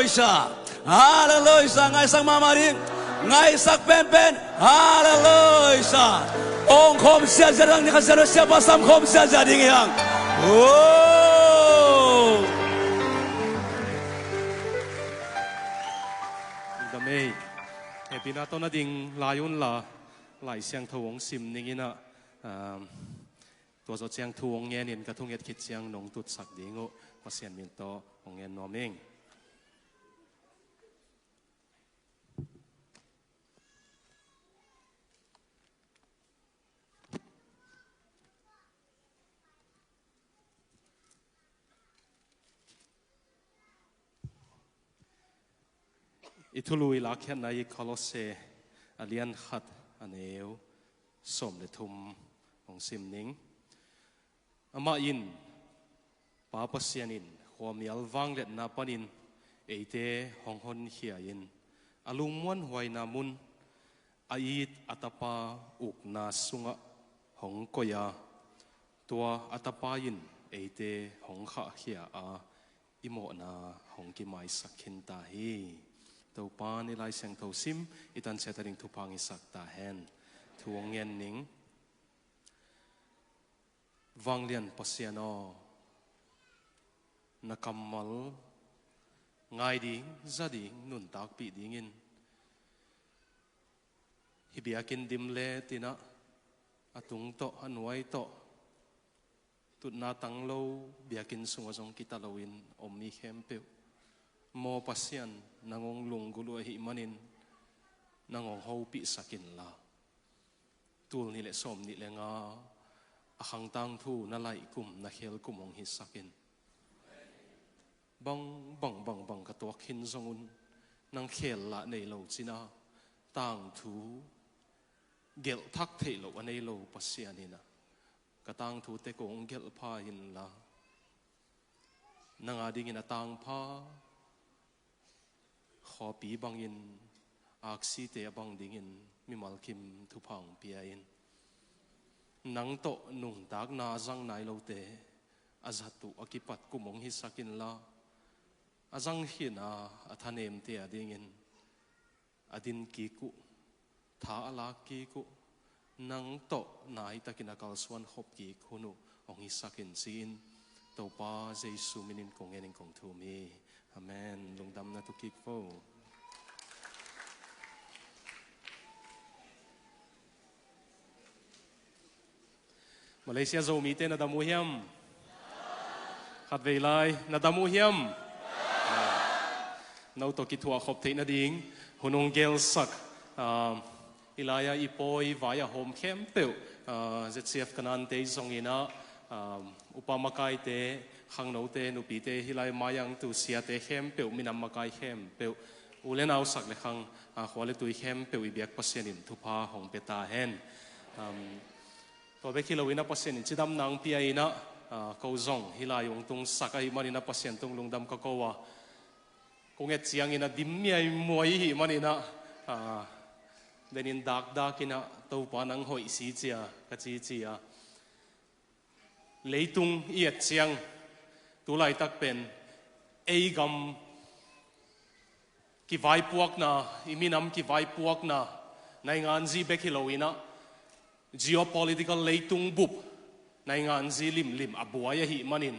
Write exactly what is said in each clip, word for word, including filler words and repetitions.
Hallelujah. Hallelujah. Ngaihsak mahmah ding. Ngaihsak penpen. Hallelujah. Ong khawm siasia ding, ni khat siasia, siapa sam khawm siasia ding hiang. Oh. Damei. Hepina tawh na ding lai unla, Lai Siangtho hong sim ning inah, um, tua zawh ciang thu hong ngenin ka thunget khit ciang nong tutsak ding uh Pasian min tawh hong ngen nuam ing. I thulu i lakkhiatna i Kolose a lian khat a neu sawm le thum hong sim ning. Amah in, Pa Pasian in khuamial vangliatna panin eite hong honkhia in, a lungmuanhuaina mun a it a Tapa ukna sungah hong koih a, tua a Tapa in eite hong khahkhia a, i mawhna hong kimaisak khin ta hi. Topa, i Lai Siangtho sim i tansiat a ding thupha hong hisak ta hen. Thu hong ngen ning. Vanglian Pasian aw, na kammal ngai ding, za ding, nuntakpih dingin hih biakinn dim le tinah, a tung tawh, a nuai tawh, tutna tang lo, biakinn sungah zong kita loin om mi khempeuh, maw Pasian, nang hong lunggulh uh ahih manin nang hong hopihsak inla, tul nih le sawm nih le nga a khang tangthu na laih kum, na khel kum hong hisak in. Bang, bang, bang, bang ka tuak khin zong un, nang khel lah nei lo cina, tangthu gelh thak theih loh a nei lo Pasian inah, ka tangthu tek hong gelh pha inla, nang a dingin a tangpha, khuapi bangin, aksite a bang dingin mimal kim thupha hong pia in. Nang tawh nuntakna a zang nai lote a zat uh a kipat kum hong hisak inla, a zang khin a, a thanemte a dingin a din kik uh, tha a lak kik uh, nang tawh naitakin a kalsuan khop kik hun uh hong hisak in, ci-in Topa Jesu minin kong ngenin kong thum hi. Amen. Lungdam na tu kik vo. Malaysia Zomite na dam uh hiam? Khatvei lai, na dam uh hiam? No tawh kithuah khop theih nading hun hong gelsak, ah, i lai-a i pawi vai a hawm khempeuh, ah, Z C F Kanaan te i zong inah, ah, upa makaite, khangnote, nupite, hih lai mai-ah tu siate khempeuh, minam makai khempeuh, u le nau sak le khang, ah, khua le tui khempeuh i biak Pasian in thupha hong pia ta hen. Um, tua bek hi loinah Pasian in cidamna hong pia inah, ah, ko zong hih lai hong tungsak ahih maninah Pasian tung lungdam ka ko a, kong et ciangin a dim miaimuai ihih maninah, ah, denin dakdakinah Topa nang hoih si cia ka cici a. Leitung i et ciang, tu laitak pen ei gam kivaipuakna, i minam kivaipuakna, nainganzi bek hi loinah, geopolitical leitung bup, nainganzi limlim a buai ahih manin,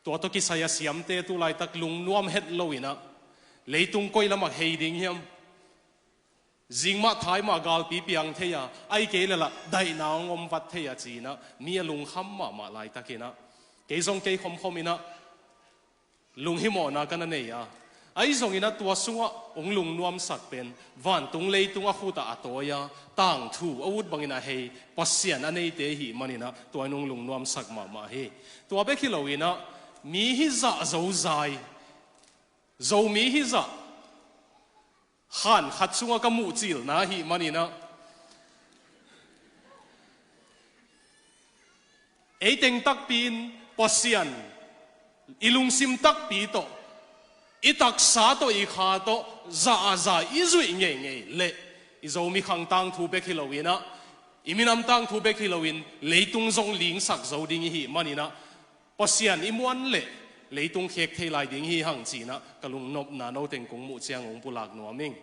tua tawh kisai a siamte tu laitak lungnuam het loinah, leitung koi lamah hei ding hiam? Zingmah thaimah galpi piang thei a, ahih kei leh lah daihna hong om vat thei a, ci-inah mi a lungkham mahmah laitakinah, kei zong kei khomkhom inah lunghimawhna ka na nei a, ahi zonginah tua sungah hong lungnuamsak pen vantung leitung a khutah a tawi a, tangthu a ut bangin a hei Pasian a neite ihih maninah tua in hong lungnuamsak mahmah hi. Tua bek hi loinah mi hizah zozai, Zomi hizah khan khat sungah ka muhcilna ahih maninah, ei teng takpi in Pasian i lungsim takpi tawh, i taksa tawh, i kha tawh zahzah i zuih ngeingei leh, i Zomi khang tangthu bek hi loinah, i minam tangthu bek hi loin leitung zong lingsak zo ding ihih maninah, Pasian i muan leh Leitung khek thei lai ding hi hang ci-in ah ka lungnopna no teng kong muh ciang hong pulak nuam ing.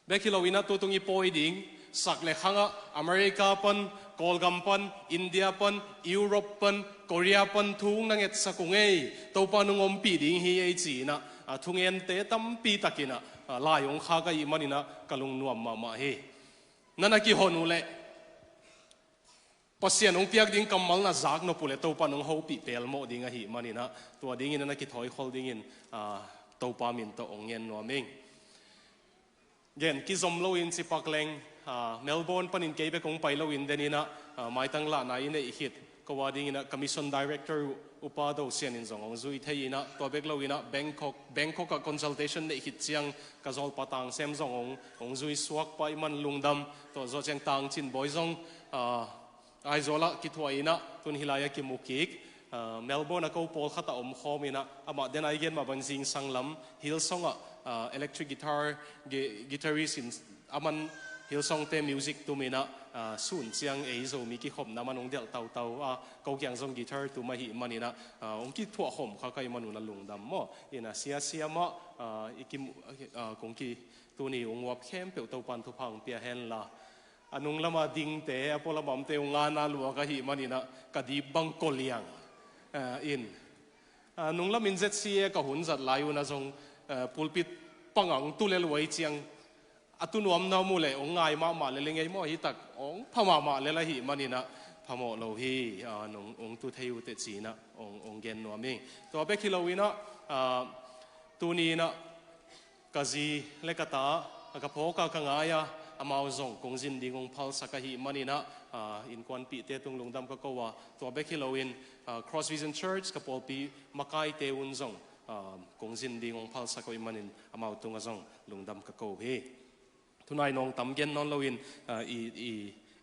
Bek hi lo-in ah tutung i pawi ding sak le khang ah America pan, Kawlgam pan, India pan, Europe pan, Korea pan thu hong na ngetsak ung ei, Topa nong ompih ding hi ei ci-in ah, a, thungente tampi takin ah, a, lai hong khak ahih manin ah ka lungnuam mahmah hi. Na na kihon uh leh Pasian hong piak ding kammal na zak nop uh leh Topa nong hopih pelmawh ding ahih manin ah, tua dingin na na kithawikhol dingin, a, Topa min tawh hong ngen nuam ing. Gen kizom loin cipak leng, a, Melbourne panin kei bek hong pai loin den in ah, a, maitang lahna i neih khit ko a dingin ah ka mission director uh, Upa Do Sian in zong hong zui thei in ah, tua bek loin ah Bangkok, Bangkok ah consultation neih khit ciang ka zawlpa Tang Sem zong hong, hong zui suak pah ahih man lungdam. Tua zawh ciang Tang Cin Bawi zong, a, Aizawl ah kithuah in ah tun hih lai-ah kimu kik. A, Melbourne ah ko pawlkhat ah omkhawm in ah, amah den a i gen mah bang zingsang lam Hillsong ah, a, electric guitar, gi-, guitarist in, aman Hillsong-te music tum in ah, a, sun ciang ei Zomi kikhopna man hong delh tautau a, ko kiang zong guitar tum ahih manin ah, a, hong kithuah khawm kha ka hih man un ah lungdam maw. In ah sia sia mah, a, i kimu-, a, kong ki, tuni hong uap khempeuh Topan thupha hong pia hen la. A nung lama dingte, a pualam a omte hong ngana lua ka hih manin ah ka dip bang ko liang, a, in. A, nung lamin Z C A ka hun zat lai un ah zong, a, pulpit pang ah hong tu lel uh ahih ciang, a tu nuamna om uh leh hong ngai mahmah lel ing ei maw, hi tak hong pha mahmah lel ahih manin ah phamawh lo hi, a, nong, hong tu thei uh teh ci-in ah hong, hong gen nuam ing. Tua bek hi loin ah, a, tuni in ah ka zi le ka ta, ka phawk a ka ngai a, amau zong kong zin ding hong phalsak ahih manin ah, a, innkuanpihte tung lungdam ka ko a, tua bek hi loin, a, Cross Vision Church ka pawlpi makaite un zong, a, kong zin ding hong phalsak ahih manin amau tungah zong lungdam ka ko hi. Tunai nawng tam gen nawn loin, a, i, i,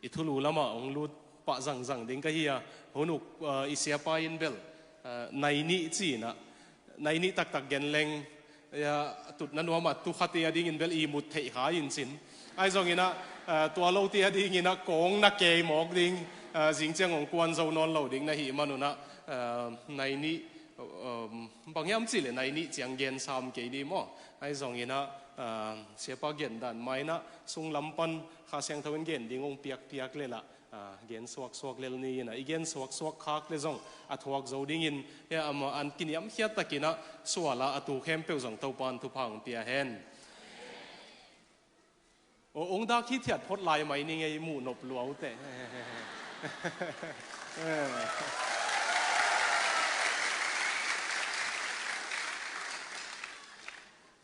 i thulu lamah hong lut pah zangzang ding ka hi a, hun uk, a, i siapa in bel, a, nai nih ci-in ah, nai nih taktak gen leng, a, tutna nuam a tu khate a dingin bel ihmut theih kha in cin. Ahi zongin ah, a, tua lote a dingin ah kong na kei mawk ding, a, zing ciang hong kuan zo nawn lo ding na hih man un ah, a, nai nih, um, bang hiam cih leh nai nih ciang gen sam kei ni maw. Ahi zongin ah, a, siapa gen dan mah in ah sunglam pan Kha Siangtho in gen ding hong piakpiak lel ah, a, gen suaksuak lel ni in ah, i gen suaksuak khak leh zong a thuak zo dingin, hia, amah an kiniamkhiat takin ah sual ah a tu khempeuh zong Topan thupha hong pia hen. Aw, hong dak hithiat phot lai mai ning ei, muh nop lua uh teh.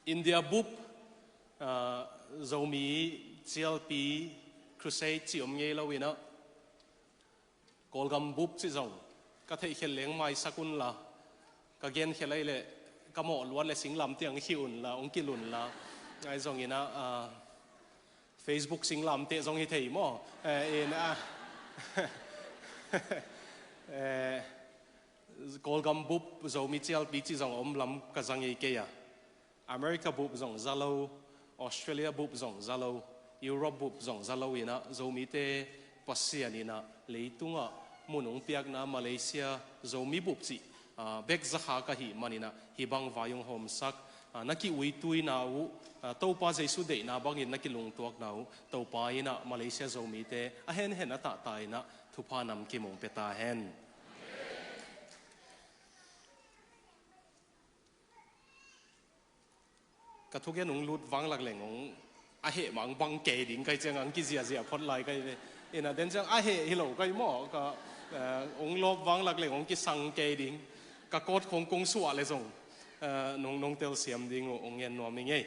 India bup, a, Zomi cialpi crusade cih om ngei loin ah, Kawlgam bup cih zong ka theihkhial leng maisak unla, ka genkhial ahih leh ka mawh luat leh singlamteh hong khih unla, hong kilh unla. Ahi zongin ah, a, Facebook singlamteh zong hi thei maw. Eh, in, a, eh, Kawlgam bup Zomi cialpi cih zong a om lam ka za ngei kei a. America bup zong za lo, Australia bup zong za lo, Europe bup zong za lo in ah, Zomite Pasian in ah leitungah mun hong piakna Malaysia Zomi bup cih, a, bek za kha ka hih manin ah, hih bang vai hong hawmsak, a, na ki-uituina uh, a, Topa Jesu deihna bangin na kilungtuakna uh, Topa in ah Malaysia Zomite a henhen a tahta in ah thupha namkim hong pia ta hen. Ka thugen hong lut vanglak leng hong a heh mah hong bang kei ding ka hih ciang hong kiziazia phot lai ka hi ve. In ah den ciang a heh hi lo ka hi maw, ka, eh, hong lawp vanglak leng hong kisang kei ding. Ka kawt khong kong suah leh zong, eh, nong, nong telsiam ding uh hong ngen nuam ing ei.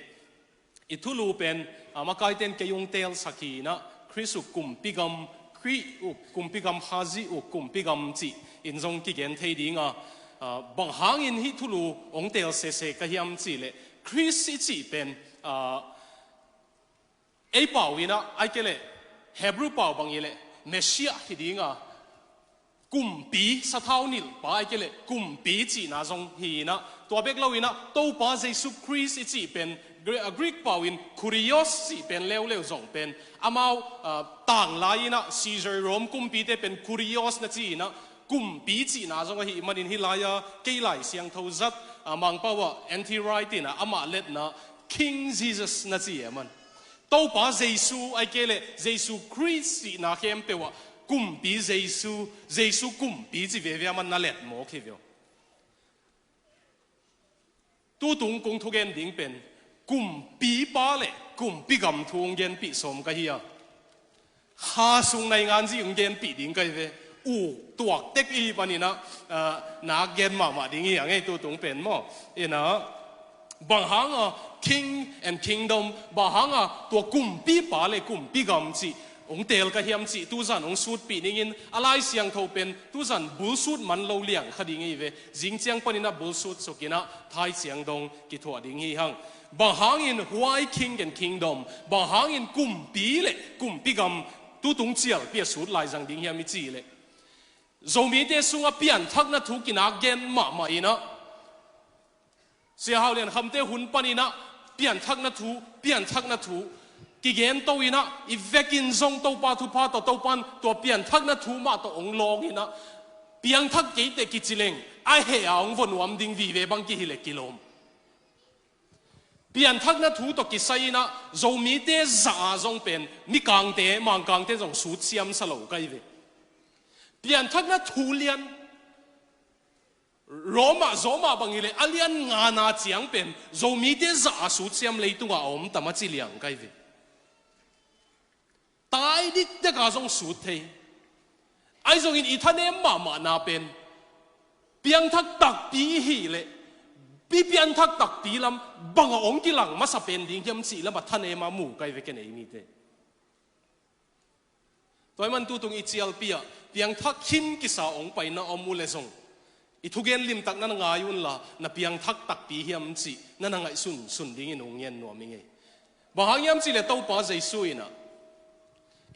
I thulu pen, a, makaite'n kei hong teelsak hi in ah, Khrist uh kumpi gam, Khrih uh kumpi gam, Khazih uh kumpi gam cih in zong kigen thei ding a, a, bang hangin hih thulu hong teel sese ka hiam cih leh, Khrist i cih pen, a, ei pau in ah, ahih kei leh Hebrew pau bang hi leh Messiah hi ding a, kumpi, sathau nilhpa ahih kei leh kumpi cihna zong hi in ah, tua bek lo in ah Topa Jesu Khrist i cih pen Gre-, a, Greek pau in kurios cih pen leuleu zong pen amau, a, tanglai in ah Caesar Rome kumpite pen kurios na ci in ah, Kumpi cihna zong ahih manin hih lai-a kei Lai Siangtho zat, a, Mangpau ah N T Wright in a amah letna King Jesus na ci e man. Topa Jesu ai kei leh Jesu Khrist cihna khempeuh ah kumpi Jesu, Jesu kumpi ci veve a man na let mawk hi veu. Tutung kong thugen ding pen kumpipa le kumpi gam thu hong genpih sawm ka hi a, kha sung naingan zi hong genpih ding ka hi ve. U tuak tek i hih panin a, ah, nak gen mahmah ding hi a ngei tutung pen maw. Ina, bang hanga king and kingdom, bang hanga tua kumpipa le kumpi gam cih hong teel ka hiam cih tuzan hong sutpih dingin a Lai Siangtho pen tuzan bulsut man lo liang kha ding hi ve. Zing ciang panin a bulsut sukin a thaichiang dong kithuah ding hi hang. Bang hangin huai king and kingdom, bang hangin kumpi le kumpi gam tutung cialpi a sut lai zang ding hiam i cih leh, Zomite sungah pianthakna thu kinak gen mahmah in a, Sia Hau Lian Khamte hun panin a pianthakna thu, pianthakna thu kigen to in a, i vekin zong Topa thupha tawh, Topan tua pianthakna thu mah tawh hong lawng in a, piangthak kei teh kici leng a heh a hong vua nuam ding vive bang kihi leh kilawm. Pianthakna thu tawh kisai in a Zomite zah a zong pen Mikangte, Mangkangte zong sut siamsa lo ka hi ve. Pianthakna thu lian Roma, Roma bang hi leh a lian ngana ciang pen Zomite zah a sut siam leitungah a om tam a ci liang ka hi ve. Tai dikdeka zong sut thei. Ahi zongin i thanem mahmahna pen piangthak takpi i hih leh, pi piangthak takpi lam bangah hong kilang masa pen ding hiam cih lamah thanem a mu ka hi ve ken ei mite. Tua ahih man tutung i cialpi ah piangthak khin kisa hong paina om uh leh zong i thugen limtak na na ngai unla, na piangthak takpi hiam cih na na ngaihsunsun dingin hong ngen nuam i ngei. Bang hang hiam cih leh Topa Jesu in a,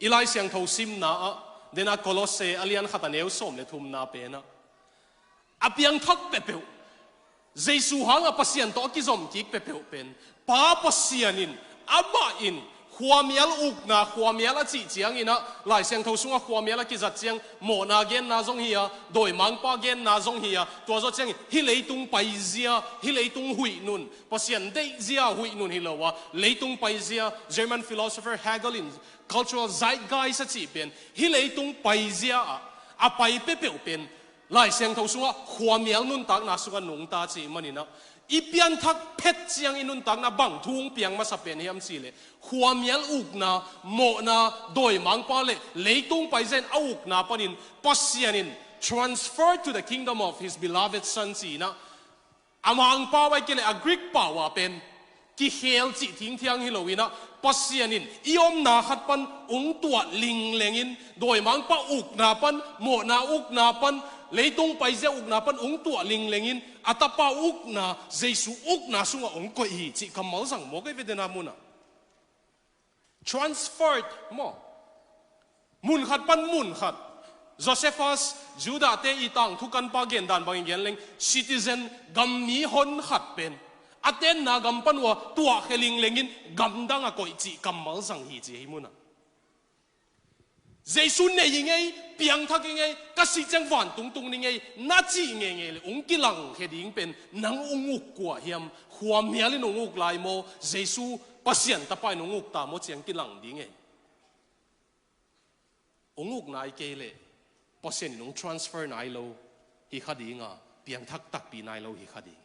i Lai Siangtho simna ah, dena Kolose a lian khat a neu sawm le thumna pen ah, a piangthak peuhpeuh, Jesu hanga Pasian tawh a kizom kik peuhpeuh pen Pa Pasian in, amah in khuamial ukna, khuamial a cih ciangin a, Lai Siangtho sungah khuamial a kizat ciang mawhna genna zong hi a, dawimangpa genna zong hi a, tua zawh ciangin hih leitung paizia, hih leitung huih nun, Pasian deihzia huih nun hi lo a, leitung paizia, German philosopher Hegel in cultural zeitgeist a cih pen, hih leitung paizia ah a pai peuhpeuh pen Lai Siangtho sungah khuamial nuntakna sungah nungta cih manin a, i pianthak phet ciang i nuntakna bang thu hong piang masa pen hiam cih leh, khuamial ukna, mawhna, dawimangpa le leitung paizia in a ukna panin Pasian in transfer to the kingdom of his beloved son ci-in a, a Mangpau ai kei leh a Greek pau a pen kikhel cih thingthiang hi lo in a, Pasian in i omna khat pan hong tuah lingleng in, dawimangpa ukna pan, mawhna ukna pan, leitung paizia ukna pan hong tuah lingleng in, a Tapa ukna, Jesu ukna sungah hong koih hi cih kammal zang mawk ei ve dena mun ah. Transferred maw? Mun khat pan mun khat. Josephus, Judahte i tangthu kanpa gendan bangin gen leng, citizen, gammi hon khat pen a tenna gam pan uh a tuahkhia lingleng in gamdang a koih cih kammal zang hi ci hi mun ah. Jesu nei i ngei, piangthak i ngei, ka sih ciang vantung tung ni ngei na cih ngeingei leh hong kilangkhia ding pen nang hong uk kua hiam? Khuamial in hong uk lai maw, Jesu Pasian Tapa in hong uk ta maw ciang kilang ding ei. Hong uk nai kei leh Pasian in hong transfer nai lo hi kha ding a, piangthak takpi nai lo hi kha ding.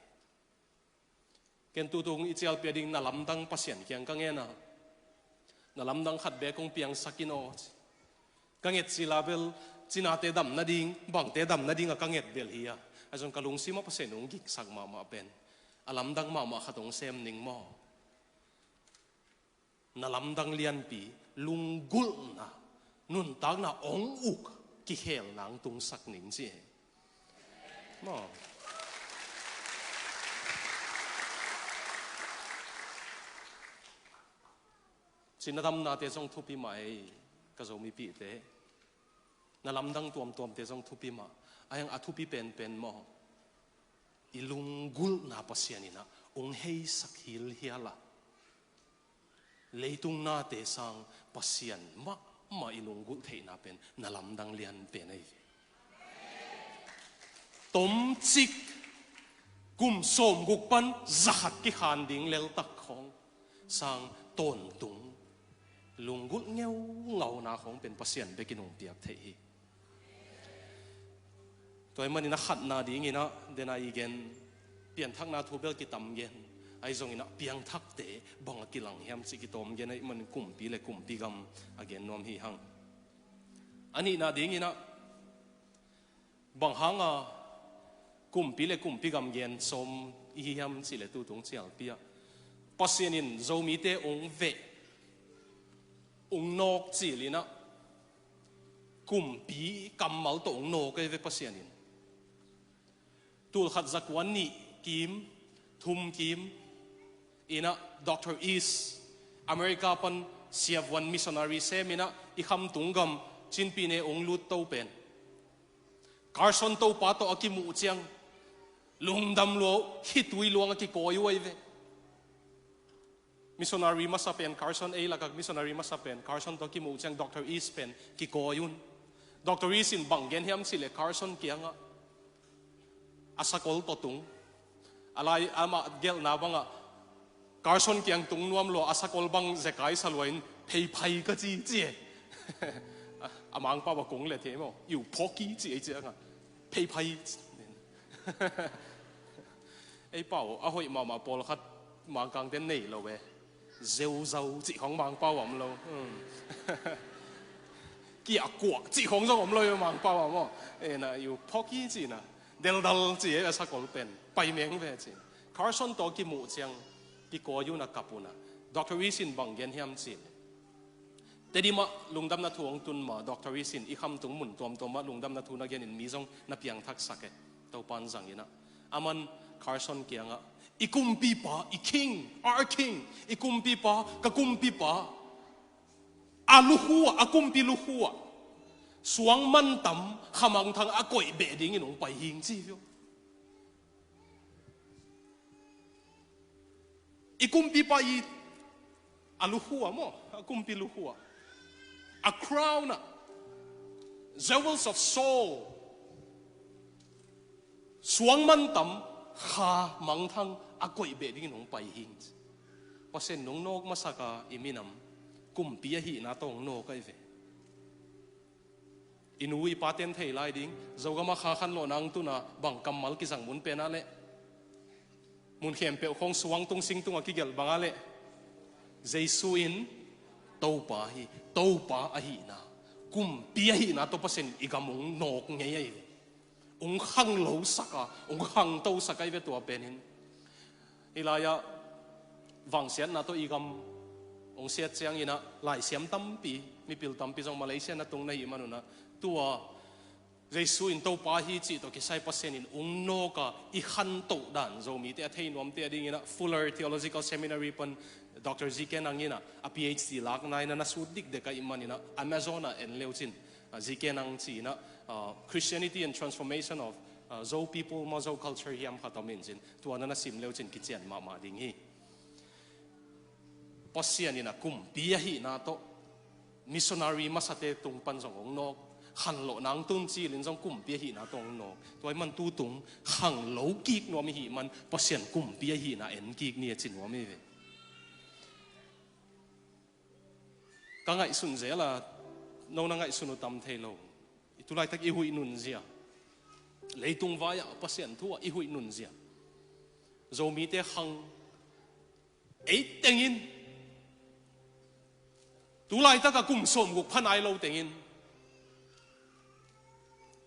Ken tutung i cialpi a ding na lamdang Pasian kiang ka ngen a, na lamdang khat bek hong piangsak in aw ci. Ka nget cila bel cinate dam nading, bangte dam nading a ka nget bel hi a, ahi zong ka lungsim ah Pasian hong giksak mahmah pen a lamdang mahmah khat hong sem ning maw? Na lamdang lianpi, lunggulhna, nuntakna hong uk kikhelna hong tungsak ning ci e. Maw? Cina damnate zong thupi mah ei, ka Zomipihte. Na lamdang tuamtuamte zong thupi mah. Ahi hang a thupi penpen maw? I lunggulhna Pasian in a hong heisak hilhial a, leitung nate sang Pasian mahmah i lunggulh theihna pen na lamdang lian pen ahi ve. tomcik, kum sawmguk pan zakhat kikhan ding leltak khawng sang tawntung lunggulh ngeungauna khawng pen Pasian bekin hong piak theih hi. Tua ahih manin a khatna dingin ah, den a i gen, pianthakna thu bel kitam gen, ahi zongin ah piangthakte bang a kilang hiam cih kitawm gen ahih manin kumpi le kumpi gam a gen nuam hi hang. A nihna dingin ah, bang hanga kumpi le kumpi gam gen sawm i hi hiam cih leh tutung cialpi ah, Pasian in Zomite hong veh, hong nawk cil in ah, kumpi kammal tawh hong nawk ahi ve Pasian in. Tulkhat zakua nih kim, thum kim in ah, Doctor East, America pan siavuan missionary sem in ah, i khamtung gam Chin Pyine hong lut to pen, Carson Topa tawh a kimuh ciang, lungdam lua, khitui luang a kikawi uh ahi ve. Missionary masa pen Carson, ei lakah missionary masa pen Carson tawh a kimuh ciang, Doctor East pen kikawi un. Doctor East in bang gen hiam cih leh Carson kiangah, a sakol tawh tung, a lai amah gelhna bangah, Carson kiang tung nuam lua, a sakol bang zekai sa lua in, "Pheiphai ka ci," ci e. A Mangpau a kong le thei maw, "You poki," ci e, ci a nga, "Pheiphai." Ei pau, a hoih mahmah pawlkhat Mangkangte nei lo e. Zeuzau cih khawng Mangpau a om lo. Hmm. Kiahkuah cih khawng zong om lo e Mangpau a maw. E na, "You poki," ci na. Deldal ci e, a sakol pen. Pai meng ve ci. Carson tawh kimuh ciang, kikawi un a kap un a. Doctor East in bang gen hiam cih leh, Tedim ah lungdamna thu hong tun ma, Doctor East in i khamtung mun tuamtuam ah lungdamna thu na genin mi zong na piangthaksak e. Topa'n zang in ah, aman Carson kiangah, "I kumpipa, i king, our king, i kumpipa, ka kumpipa, a lukhu ah, a kumpi lukhu ah suang mantam, kha mangthang a koih beh dingin hong pai hing," ci hi uh. I kumpipa i, a lukhu ah maw, a kumpi lukhu ah, a crown ah, jewels of Saul, suang mantam, kha mangthang a koih beh dingin hong pai hing. Pasian in hong nawk masak a, i minam kumpi ahihna tawh hong nawk ahi ve. I nu i pate'n thei lai ding, Zogam ah kha khanlawhna hong tun a, bang kammal kizang mun pen ah leh, mun khempeuh khawng suang tung sing tung a kigelh bang ah leh, Jesu in Topa hi, Topa ahihna, kumpi ahihna tawh Pasian in i gam hong nawk ngei ahi ve. Hong khanglosak a, hong khangtosak ahi ve tua pen in. Hih lai-ah vangsiatna tawh i gam hong siat ciangin ah, laisiam tampi, mipil tampi zong Malaysia na tung na hih man un ah, tua Jesu in Topa hi cih tawh kisai Pasian in hong nawk a, i khantoh dan Zomite a thei nuamte a dingin ah, Fuller Theological Seminary pan Doctor G K Nang in ah, a P H D lakna in ah, na sut dikdek ahih manin ah, Amazon ah en leu cin, ah, G K Nang ci in ah, ah, Christianity and Transformation of, ah, Zo People maw, Zo Culture hiam khat om in cin, tua na na sim leu cin kician mahmah ding hi. Pasian in a kumpi ahihna tawh, missionary masate tung pan zong hong nawk, khanlawhna hong tun cil in zong kumpi ahihna tawh hong nawk. Tua ahih man tutung khanglo kik nuam i hih man, Pasian kumpi ahihna en kik ni a ci nuam hi ve. Ka ngaihsun zel a, no na ngaihsun uh tam thei lo. I tu laitak i huih nunzia, leitung vai-ah Pasian thu-ah i huih nunzia, Zomite khang ei tengin, tu laitak a kum sawmguk pha nai lo tengin,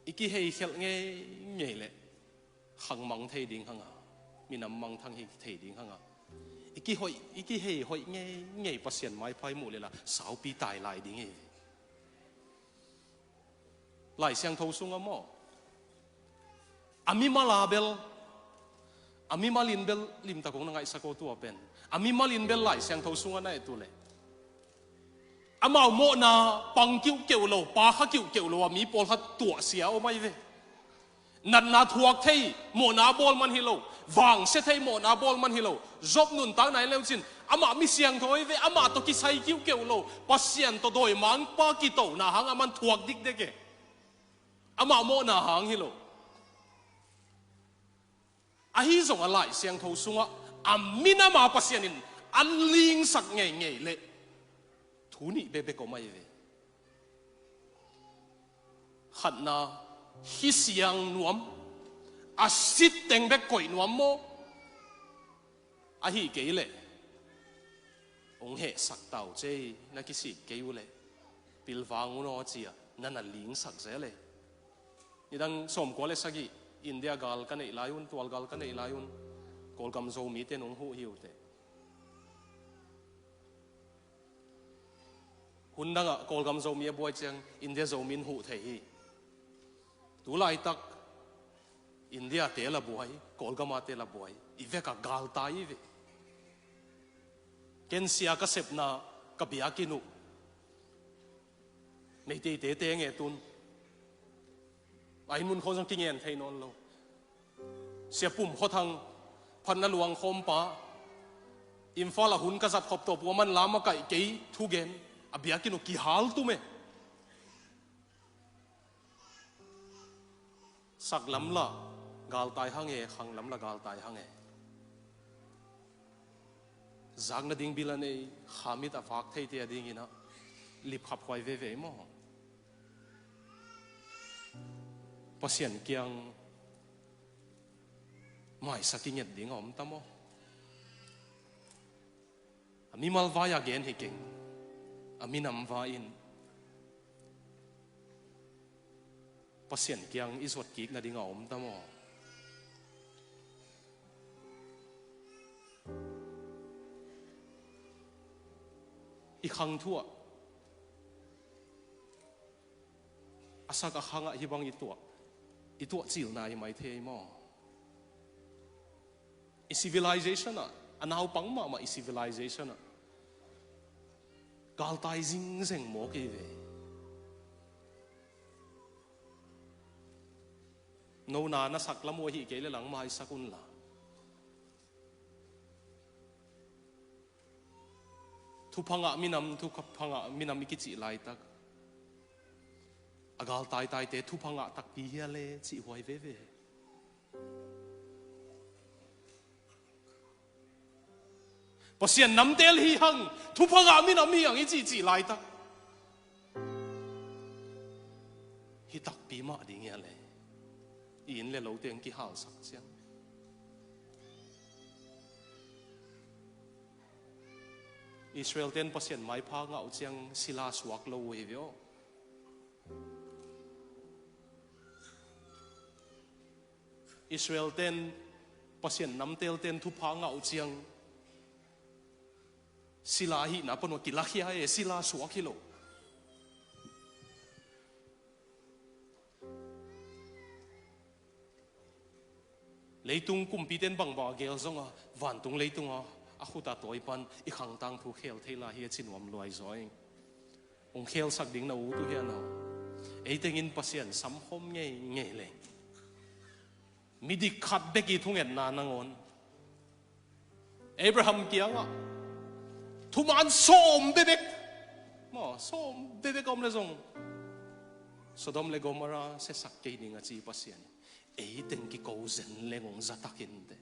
i kihei khelh ngeingei leh khang mang thei ding hang a, minam mangthang hi thei ding hang a, i kihoih, i kihei hoih ngeingei Pasian maipha i muh leh la saupi tai lai ding hi. Lai Siangtho sungah maw, a mimal a bel, a mimal in bel, limtak hong na ngaihsak aw tua pen, a mimal in bel Lai Siangtho sungah na et uh leh, amau mawhna pang kiuhkeuh lo, pa kha kiuhkeuh lo a mi pawlkhat tuahsia om ahi ve. Natna thuak thei mawhna bawl man hi lo, vangsia thei mawhna bawl man hi lo. Job nuntakna en leu cin, amah mi siangtho hi ve, amah tawh kisai kiuhkeuh lo, Pasian tawh dawimangpa kitohna hang a man thuak dikdek e. Amah mawhna hang hi lo. Ahi zongah Lai Siangtho sungah a minam a Pasian in an lingsak ngeingei leh thu nih bekbek om ahi ve. Khatna, hi siang nuam, a sit teng bek koih nuam maw? Ahi kei leh hong hehsak ta uh cei, na kisik kei uh leh pilvang un aw ci-a na na lingsak zel e. Nidang sawmkua le sagih India gal ka neih lai un, tualgal ka neih lai un, Kawlgam Zomite in hong huh hi uh teh. Hun dangah Kawlgam Zomi a buai ciang India Zomi in huh thei hi. Tu laitak India-te la buai, Kawlgam-ate la buai, i vekah galtai hi ve. Ken sia ka sepna ka biakinn uh Meiteite teng e tun. A inn mun khawng zong kingen thei nawn lo. Sia Pum Khua Thang, phatna luang khawmpa, Imphal ah hun ka zat khop tawp uh a man lam a kaih kei thugen, a biakinn uh kihal tum e. Sak lam lah galtai hang e, khang lam lah galtai hang e. Zak nading bil a nei, khamit a vak theite a dingin ah lipkhaphuai veve maw? Pasian kiang maisak i nget ding a om ta maw? A mimal vai-a gen hi keng, a minam vai-in Pasian kiang i zuat kik nading a om ta maw? I khang thu-ah, a sak a khangah hih bang i tuah, i tuah cilna hi mai thei maw? I civilization ah, a naupang mahmah i civilization ah galtai zingzeng mawk i ve. Nona na sak lam uh ahi kei le langmai sak unla. Thupha ngah minam, thupha ngah minam i kicih laitak, a galtaitaite thupha ngah takpi hia le cih huai veve. Pasian namtel hi hang, thupha ngah minam hi hang i cihcih laitak, hi takpi mah ding hia le? I inn le lote hong kihalsak ciang. Israel ten Pasian maipha ngah uh ciang sila suak lo uh hi ve aw. Israel ten, Pasian namtel ten thupha ngah uh ciang sila hihna pan uh kilakhia e, sila suak hi lo. Leitung kumpite in bangbang a gel zongah vantung leitung a, a khut a tawi pan i khangtang thu khel thei lai hi a ci nuam luai zaw ing. Hong khelsak ding na ut uh hian aw. Ei tengin Pasian samkhawm ngeingei leng, midik khat bek i thungetna nangawn Abraham kiangah thuman sawm bebek, maw, sawm bebek a om le zong Sodom le Gomorrah siasak kei ding a ci Pasian in ei teng kiko zen leng hong zatak inteh.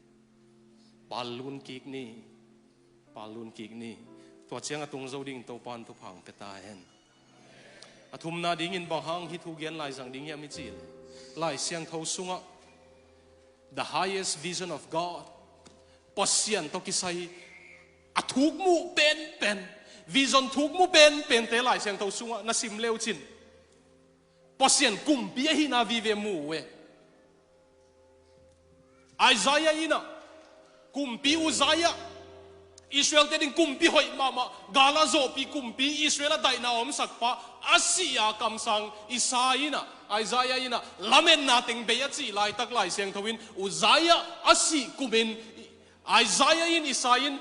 Pallun kik ni, pallun kik ni. Tua ciang a tung zo dingin Topa'n thupha hong pia ta hen. A thumna dingin bang hang hih thu gen lai zang ding hiam i cih leh, Lai Siangtho sungah the highest vision of God, Pasian tawh kisai a thukmuh penpen, vision thukmuh penpente Lai Siangtho sungah na sim leucin Pasian kumpi ahihna vive mu uh e. Isaiah in ah, kumpi Uzziah, Israel-te ding kumpi hoih mahmah, gala zawhpih kumpi, Israel a daihna a omsakpa a sih a kamsang Isaiah in ah, Isaiah in ah, lametna teng bei a cih laitak Lai Siangtho in Uzziah a sih kumin Isaiah in, Isaiah in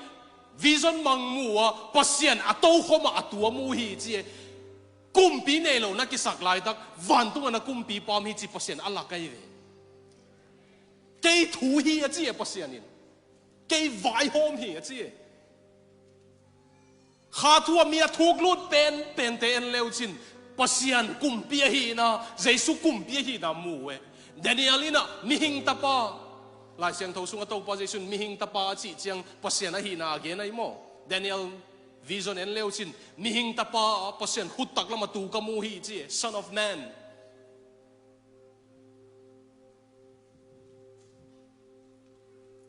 vision mang mu a, Pasian a tokhom ah a tuam uh hi ci e. Kumpi nei lo na kisak laitak vantung a na kumpipa om hi ci Pasian a lak ahi ve. Kei thu hi a ci e Pasian in. Kei vaihawm hi a ci e. Kha thu a mi a thuklut penpente en leucin Pasian kumpi ahihna, Jesu kumpi ahihna mu uh e. Daniel in ah mihing tapa Lai Siangtho sungah Topa Jesu in mihing tapa a cih ciang Pasian ahihna a gen ahi maw? Daniel vision en leu cin, mihing tapa, Pasian khut taklamah tu ka mu hi ci, Son of Man.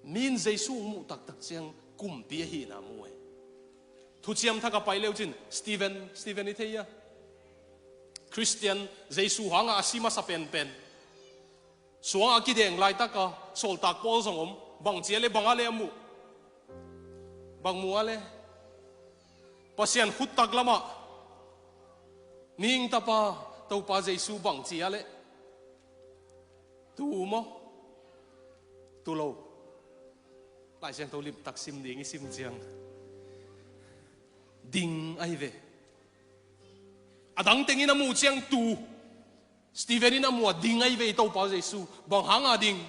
Mi in Jesu hong muh taktak ciang kumpi ahihna mu e. Thuciam Thak a pai leu cin, Stephen, Stephen i thei a, Christian, Jesu hangah a si masa penpen, suangah a kideng laitaka sawltak pawl zong om. Bangci a le, bang a le a muh? Bang mu a le? Pasian khut taklamah mihing tapa Topa Jesu bangci a le? Tu maw? Tu lo. Lai Siangtho limtak sim ding i sim ciang, ding ahi ve. A dang tengin a muh ciang tu. Stephen in a muh a, ding ahi ve i Topa Jesu. Bang hanga ding?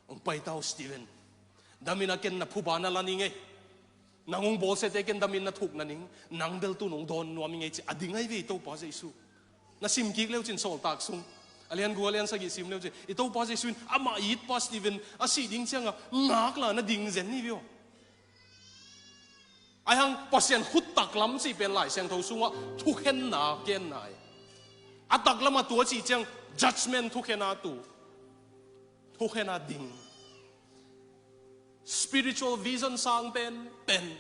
Hong pai ta uh Stephen. Damin a ken na phuba na la ning ei. Nang hong bawlsiate ken damin na thuk na ning. Nang bel tu nong dawn nuam ing ei ci. A ding ahi ve i Topa Jesu. Na sim kik leu cin sawltak sung, a lian guk a lian sagih sim leu cin, i Topa Jesu in amah itpa Stephen a sih ding cianga ngakla na ding zen hi ve aw. Ahi hang Pasian khut taklam cih pen Lai Siangtho sungah thukhenna genna hi. A taklamah tu a cih ciang judgment thukhena tu. Thukhena ding. Spiritual vision sang penpen.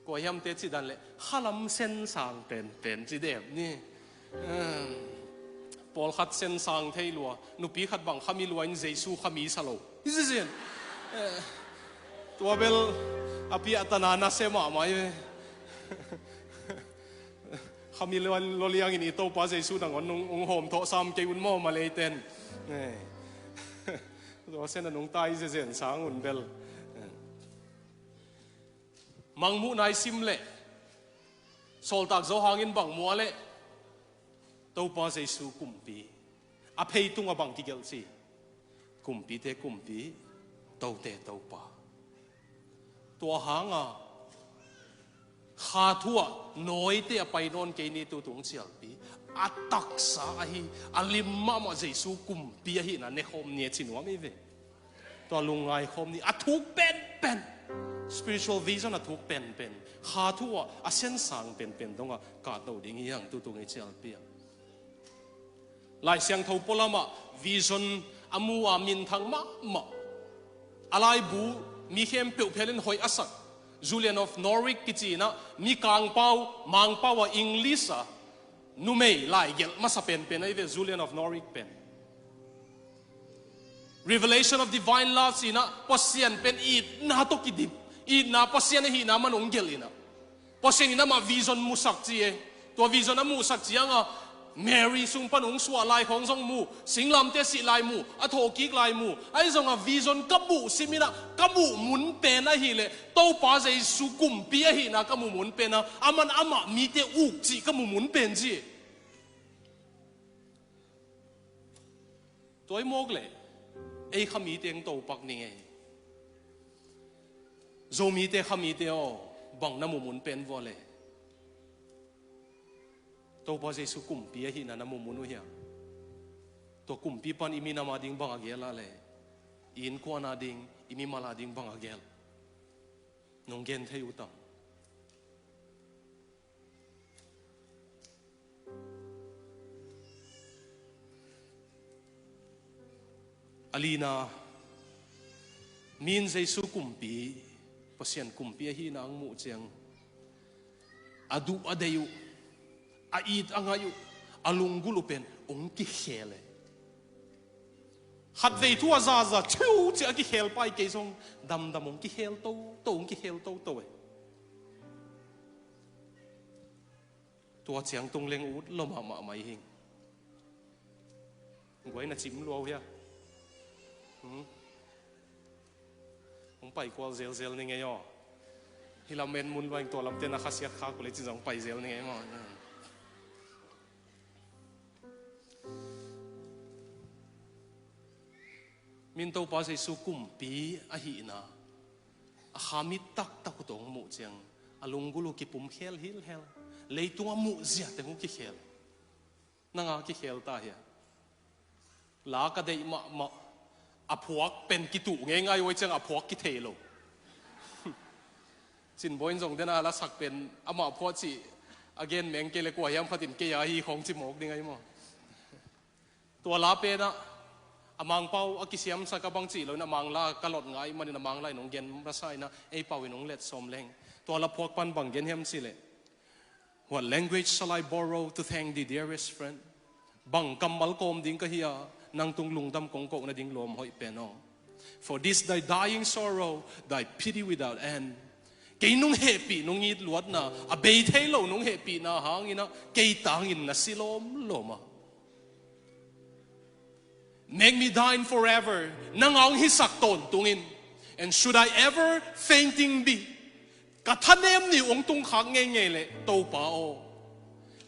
Kua hiamte cih dan le khalam sen sang penpen ci dem ni. Pawlkhat sen sang thei lua, nupi khat bang khami lua in Jesu khami sa lo. Hi zizin. Tua bel a piahtana na se mahmah hi ve. Khami lua lo liangin i Topa Jesu nangawn hong hawmthawh sam kei un maw Malay ten. Tua sen a nungta i zezen sang un bel. Mangmuhna i sim leh Sawltak Johan in bang mu a leh? Topa Jesu kumpi. A phei tungah bang kigelh ci? Kumpite kumpi, tote Topa. Tua hanga kha thu ah nawite a pai nawn kei ni, tu tung cialpi. A taksa ahi, a lim mahmah Jesu kumpi ahihna nekhawm ni a ci nuam hi ve. Tua lungngai khawm ni, a thuk penpen. Spiritual vision a thuk penpen. Kha thu ah a siansang penpen dongah katno ding hi hang tu tung i cialpi ah. Lai Siangtho pualamah vision a mu a minthang mahmah, a laibu mi khempeuh phelin hoih a sak Julian of Norwich kici inah, mi kangpau, mangpau a English a numei laigelh masa penpen ahi ve Julian of Norwich pen. Revelation of Divine Love ci inah, Pasian pen itna tawh kidip, itna Pasian ahihna man hong gelh inah. Pasian in amah vision musak ci e. Tua vision a muhsak cianga Mary sung pan hong suah lai khawng zong mu, singlamte sih lai mu, a thawhkik lai mu. Ahi zonga vision ka muh sim inah ka muh mun pen ahileh Topa Jesu kumpi ahihna ka muh mun pen a, aman amah mite uk cih ka muh mun pen ci. Tua i mawk leh ei khamite hong topak ning ei. Zomite khamite aw, bang na muh mun pen vua leh? Topa Jesu kumpi ahihna na muh mun uh hiam? Tua kumpi pan i minam a ding bang a gel a leh? I innkuan a ding, i mimal a ding bang a gel? Nong gen thei uh tam? A lina, mi in Jesu kumpi, Pasian kumpi ahihna hong muh ciang a duh a deih uh, a it a ngaih uh, a lunggulh uh pen hong kikhel e. Khatvei thu a zaza ciu ciah a kikhel pai kei zong damdam hong kikhel toto, hong kikhel toto e. Tua ciang tung leng ut lo mahmah mai hing. Guai na cim lua uh hia? Hmm? Hong pai kual zelzel ni ngei aw. Hi lam en mun luaing tua lamte na khasiat khak uh le cin zong pai zel ni ngei maw? Min Topa Jesu kumpi ahihna a kha mi taktak uh tawh hong muh ciang a lunggulh uh kipum khel hilhel. Leitung a muh ziate hong kikhel. Nanga kikhel ta hia? La ka deih mahmah, A phuak pen kituh ngeingai uh ahih ciang a phuak kithei lo. Cin Bawi in zong dena lasak pen amah phuak cih a gen meng kei le kua hiam khat in kei a hi khawng ci mawk ding ahi maw? Tua la penah a Mangpau a kisiamsak a bang cih loin a Mangla ka lot ngah ahih manin a Mangla in hong gen masa inah ei pau in hong let sawm leng. Tua la phuak pan bang gen hiam cih leh, "What language shall I borrow to thank thee, dearest friend?" Bang kammal kawm ding ka hi a, nang tung lungdam kong kohna ding lawm hoih pen aw. "For this thy dying sorrow, thy pity without end." Kei nong hehpih, nong it luatna, a bei thei lo nong hehpihna hangin ah kei tangin na si lawmlawm a. "Make me thine forever," nang a hong hisak tawntungin. "And should I ever fainting be," ka thanem ni hong tungkhak ngeingei leh Topa aw,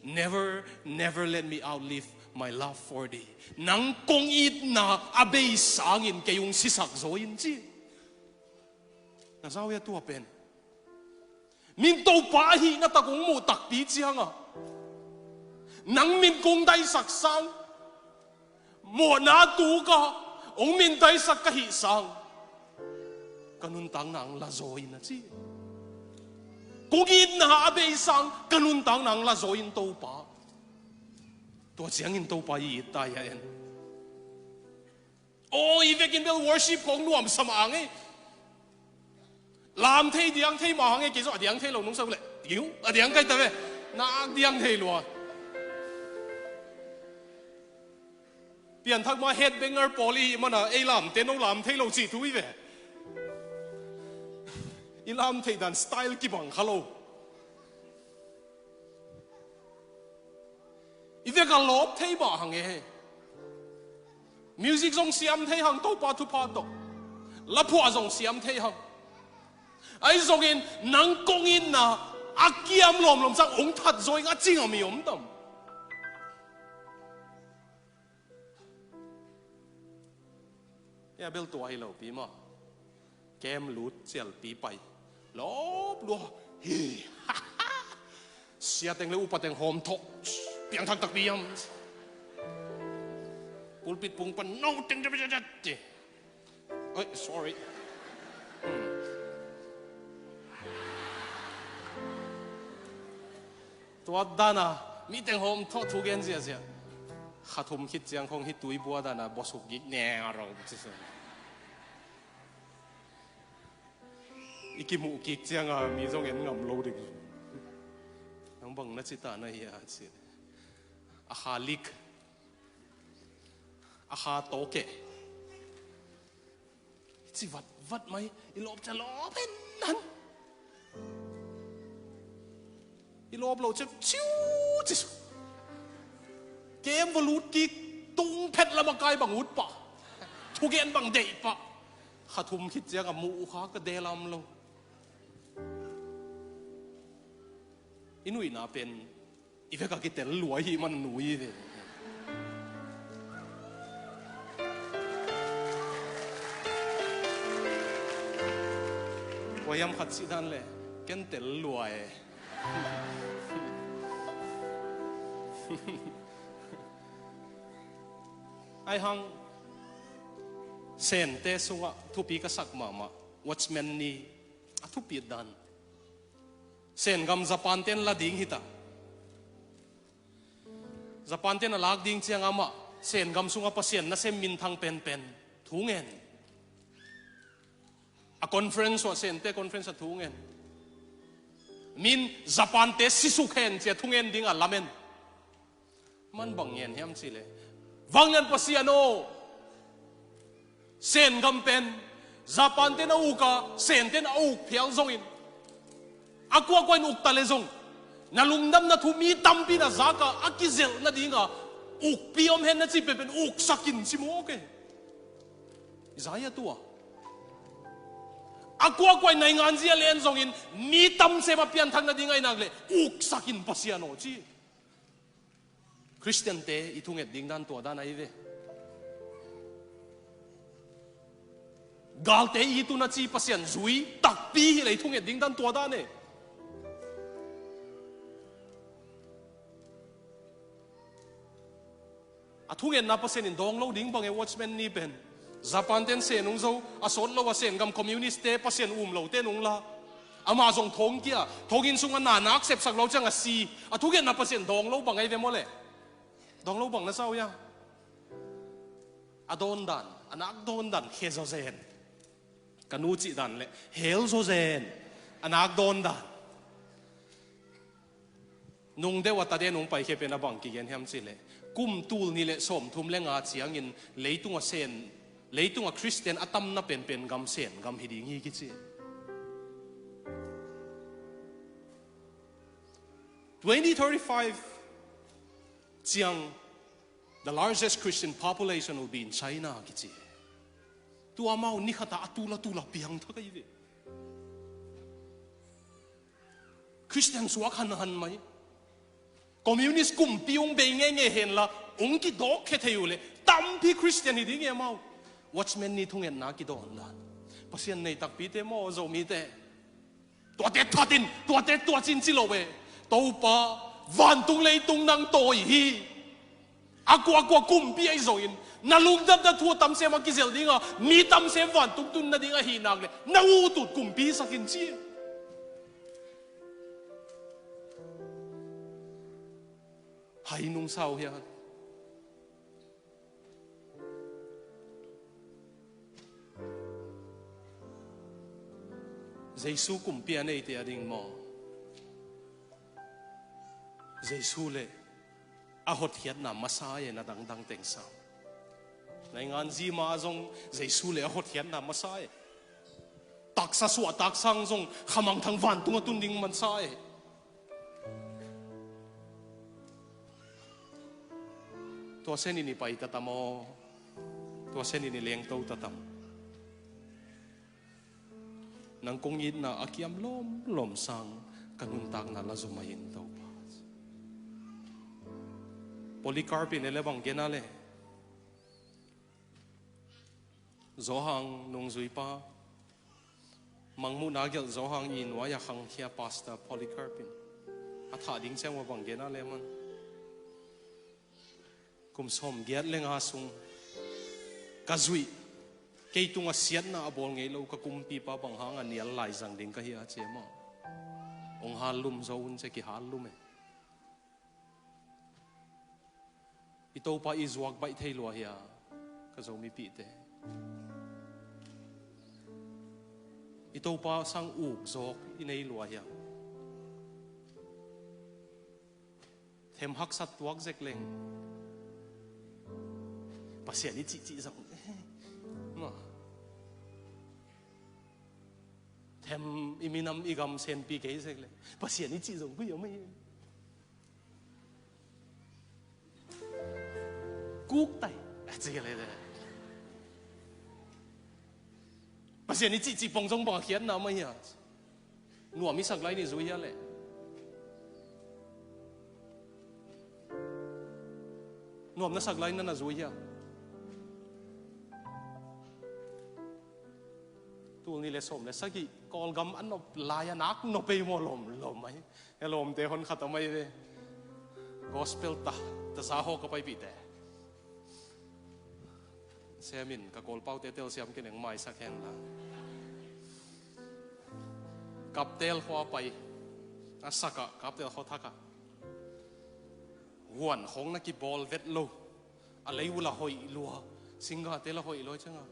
"never, never let me outlive my love for thee." Nang kong itna a bei sangin kei hong sisak zaw in ci. Na zau hia tua pen? Min Topa ahihna tak hong muh takpi ciangah nang min kong daisak sang, mawhna tuka hong min daisak ka hih sang, ka nuntakna hong la zaw in a ci. Kong itna a bei sang ka nuntakna hong la zaw in Topa. Tua ciangin Topa i it ta hi a en. Aw, i vekin bel worship khawng nuamsa mah hang ei. Lam thei diang thei mah hang ei, kei zong a diang thei lo nungsa uh leh. Tiu, a diang kai ta ve. Nak diang thei lua. Pianthak mah headbanger pawl i hih mana ei lamte no lam thei lo cih thu hi ve. I lam theih dan style kibang kha lo. I vek a lawp thei mah hang e. Music zong siam thei hang Topa thupha tawh. Laphuah zong siam thei hang. Ahi zongin nang kong itna a kiam lawmlawm sang hong that zaw ing a ci ngam i om tam? Hia bel tua hi lopi maw. Kem lut cialpi pai. Lawp lua. Hi. Sia teng le upa teng hawm thawh. Piangthak takpi hiam. Pulpit pung pan no teng te te. Oi, sorry. Hmm. Tua dana mi teng hawm thawh thu gen ziahziah. Kha thum khit ciang khong hih tuibua dana bawsuk gik neng a rau ci sa. I kimuh kik cianga mi zong en ngam lo ding. Nang bang na ci ta na hi a ci. A kha lik. A kha tawk e. Ci vat vat mai, i lawp cia lawp hen nan. I lawp lo cia ciu ci su. Kem va lut kik tung phet lam a kai bang ut pah. Thugen bang deih pah. Kha thum khit ciang a muh uh kha ka delam lo. I nuihna pen i vek a kitel lua i hih man nui ve. Tua hiam khat cih dan le ken tel lua e. Ai hang Sente sungah thupi ka sak mahmah Watchman Nee a thupi dan. Sen gam Japan ten la ding hita. Japan ten a lak ding ciang amah Sen gam sungah Pasian nasem minthang penpen thu ngen. A conference uh a Sente conference a thu ngen. Min Japan te sisuk hen cia thu ngen ding a lamen. Man bang ngen hiam cih leh, Vanglian Pasian aw, Sen gam pen Japan ten a uk a, Sente in a uk phial zongin a kuakua in uk ta le zong na lungdamna thu mi tampi in a zak a, a kizelh nadinga ukpi om hen na cih penpen uksak in ci mawk e. Isaiah tua a kuakua in naingan zia len zongin mi tamsem a pianthak nading a i nak leh uksak in Pasian aw ci. Khristiante i thunget ding dan tua dan ahi ve. Galte i tun a ci Pasian zui takpi hi leh i thunget ding dan tua dan e. A thungetna Pasian in dawng lo ding bang e Watchman Nee pen. Japan ten Sen hong zo, a sawt lo a Sen gam communist te, Pasian um lo ten hong la. Amah zong thong kia, thong inn sungah na nak sepsak lo ciang a si. A thugenna Pasian dawng lo bang ahi ve maw le? Dawng lo bang na sa uh hia? A dawn dan, a nak dawn dan khia zawzen. Ka nu cih dan le hel zawzen, a nak dawn dan. Nung deuh a ta den hong paikhia pen a bang kigen hiam cih leh, kum tul nih le sawmthum le nga ciangin leitung a Sen, leitung a Khristian a tamna penpen gam Sen gam hi ding hi kici. Twenty thirty-five ciang, the largest Christian population will be in China kici. Tua amau ni khat a a tul a tul a piang thak ahi ve. Khristian suak hanhan mai. Communist kumpi hong bei ngeingei henla, hong kidawk khia thei uh leh tampi Khristian hi ding hi amau. Watchman Nee thungetna kidawn dan. Pasian nei takpite maw, Zomite? Tuate thatin, tuate tuacin ci lo e. Topa, vantung leitung nang tawi hi. A kuakua kumpi ahi zongin, na lungdamna thu a tamsem a kizel dinga, mi tamsem vantung tun nading ahih nak leh na utut kumpi sakin ci. Hai nung sau hian. Jesu kumpi a neite a ding maw? Jesu le a hotkhiatna masa e, na dangdang teng sang. Naingan zima zong Jesu le a hotkhiatna masa e. Taksa suahtak sang zong khamangthang vantung a tun ding masa e. Tua Sen in i pai tatam aw. Tua Sen in i lengto tatam. Nang kong itna a kiam lawmlawm sang ka nuntakna la zomai in Topa. Polycarp in e le bang gen a le, Johan nungzuipa, Mangmuhna gelh Johan i nuai a khangkhia Pastor Polycarp in a thah ding ciang ua bang gen a le man. Kum sawmgiat le nga sung ka zuih, kei tungah siatna a bawl ngei lo ka kumpipa bang hanga nial laizang ding ka hi a ci e maw? Hong hal lum zo un ci e, kihal lum e. I Topa i zuak baih thei lua hia, ka Zomipihte? I Topa sang uk zawk i nei lua hia? Them haksat tuak zek leng Pasian i cihcih zong maw? Them i minam i gam senpi kei zek leng Pasian i cih zong koi a mai. Kuk tai a ci ka le le. Pasian i cihcih pong zong bang a khiatna mai hia? Nuam i sak lai ni zui hia le? Nuam na sak lai na na zui hia? Tul nih le sawm le sagih Kawlgam a nop lai a nak nop ei maw, lawm lawm mai. He lawmte hon khat a mai ve. Gospel ta, ta za haw ka paipihte. Siamin ka Kawlpaute telsiam kineng maisak hen la. Kaptel khua pai. A saka kaptel khua thaka. Huan khong na kibawl vet lo. A lei ula hoih lua. Singate la hoih lua changa.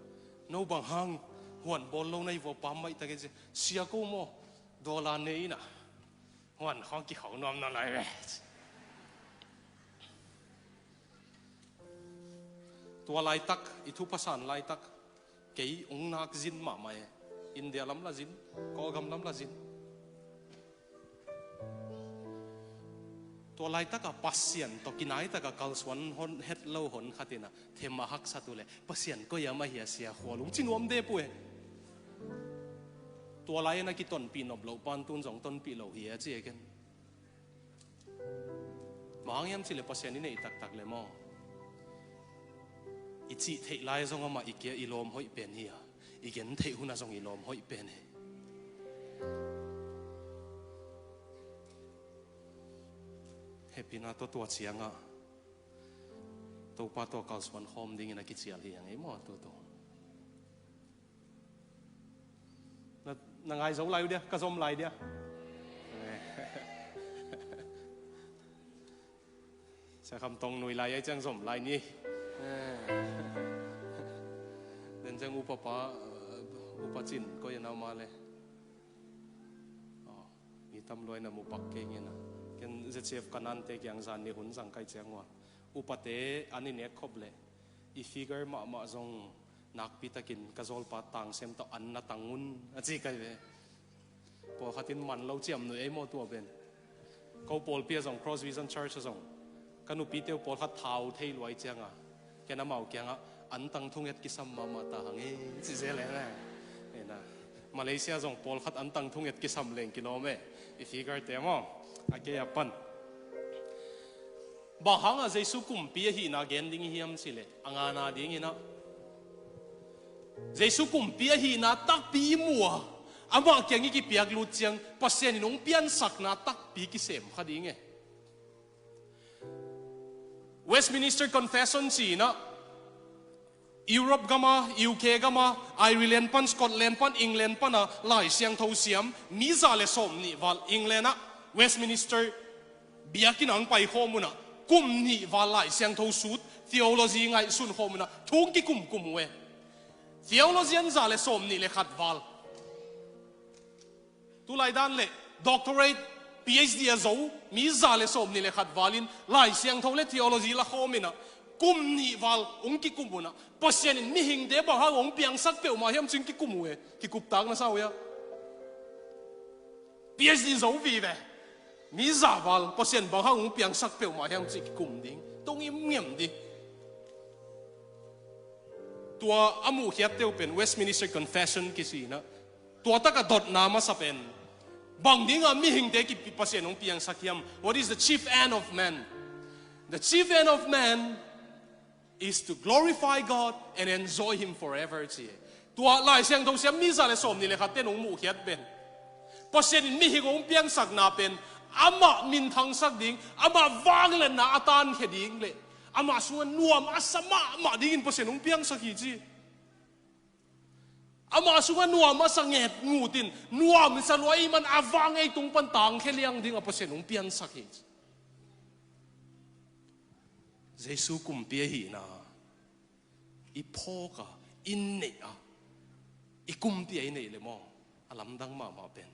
No bang hang huan bawl lo na i vua pam maih takin sia ko maw. Dola ne ina. Huan khong kikhau nuam na lai ve. Tua laitak, i thu pasan laitak, kei ung nak zin mahmah e. India lam la zin, Kawlgam lam la zin. Tua laitaka Pasian tawh kinaitaka kalsuan hon het lo hon khatina them a haksat uh le Pasian koi a mah hia sia khualung ci nuam de pu e. Tua lai-in a kitonpih nop loh pan tun zong tonpih lo hi a ci e ken. Bang hang hiam cih le Pasian i neih taktak le maw? I cih theih lai zong amah i kia i lawm hoih pen hi a, i gen theih hunah zong i lawm hoih pen hi. Hehpihna tawh tua ciangah Topa tawh kalsuan khawm dingin a kicial hi a ngei maw tutu? Na ngai zo lai uh dia, ka zom lai dia. Sia Kham Tong nui lai ai ciang zom lai ni. Den ciang upa pa, upa Cin koi a na ma le. Aw, mi tam luai na mu pak kei ngen a. Ken Z C F Kanaan te kiang zan ni hun zang kai ciang ua, upate an i nek khop le i figure mahmah zong nakpi takin ka zawlpa Tang Sem tawh an na tang un a ci kai ve. Pawlkhat in man lo ciam nuih ei maw tua pen. Ko pawlpi ah zong, Cross Vision Church ah zong, ka nupite uh pawlkhat thau thei luai cianga ken amau kiangah an tang thunget kisam mahmah ta hang e, ci zel e na. Ena, Malaysia zong pawlkhat an tang thunget kisam leng kilawm e. I figure te maw, a kei a pan. Bang hangah Jesu kumpi ahihna gen ding i hiam cileh, a ngana dinginah Jesu kumpi ahihna takpi i mu a, amah kiang i kipiak lut ciang Pasian in hong piansakna takpi kisem kha ding e. Westminster Confession ci-inah Europe gama, U K gama, Ireland pan, Scotland pan, England pana Lai Siangtho siam mi za le sawm nih val England ah Westminster biakinn ang pai khawm unah kum nih val Lai Siangtho sut, theology ngaihsun khawm unah thu hong kikumkum uh e. Theologian za le sawm nih le khat val. Tulai dan le doctorate, P H D a zo mi za le sawm nih le khat valin Lai Siangtho le theology la khawm inah kum nih val hong kikum unah Pasian in mihingte bang hang hong piangsak peuhmah hiam cing kikum uh e. Kikuptak na sa uh ia? P H D zo vive. Mi za val Pasian bang hang hong piangsak peuhmah hiam cih kikum ding. Tong im ngiam ding. Tua a muhkhiat teuh pen Westminster Confession kisinah tua taka dotna masa pen, bang dinga mihingte kipi Pasian hong piangsak hiam? What is the chief end of man? The chief end of man is to glorify God and enjoy Him forever, ci. Tua Lai Siangtho siam mi za le sawm nih le khat ten hong muhkhiat pen, Pasian in mihing hong piangsakna pen amah minthangsak ding, amah vangliatna a tankhia ding le amah sungah nuam a sa mahmah dingin Pasian hong piangsak hi, ci. Amah sungah nuam a sa nget ngutin, nuam i sa luai i man a vang ei tung pan tangkhia liang ding a Pasian hong piansak hi. Jesu kumpi ahihna i phawk a, i neih a, i kumpi a i neih le maw, a lamdang mahmah pen.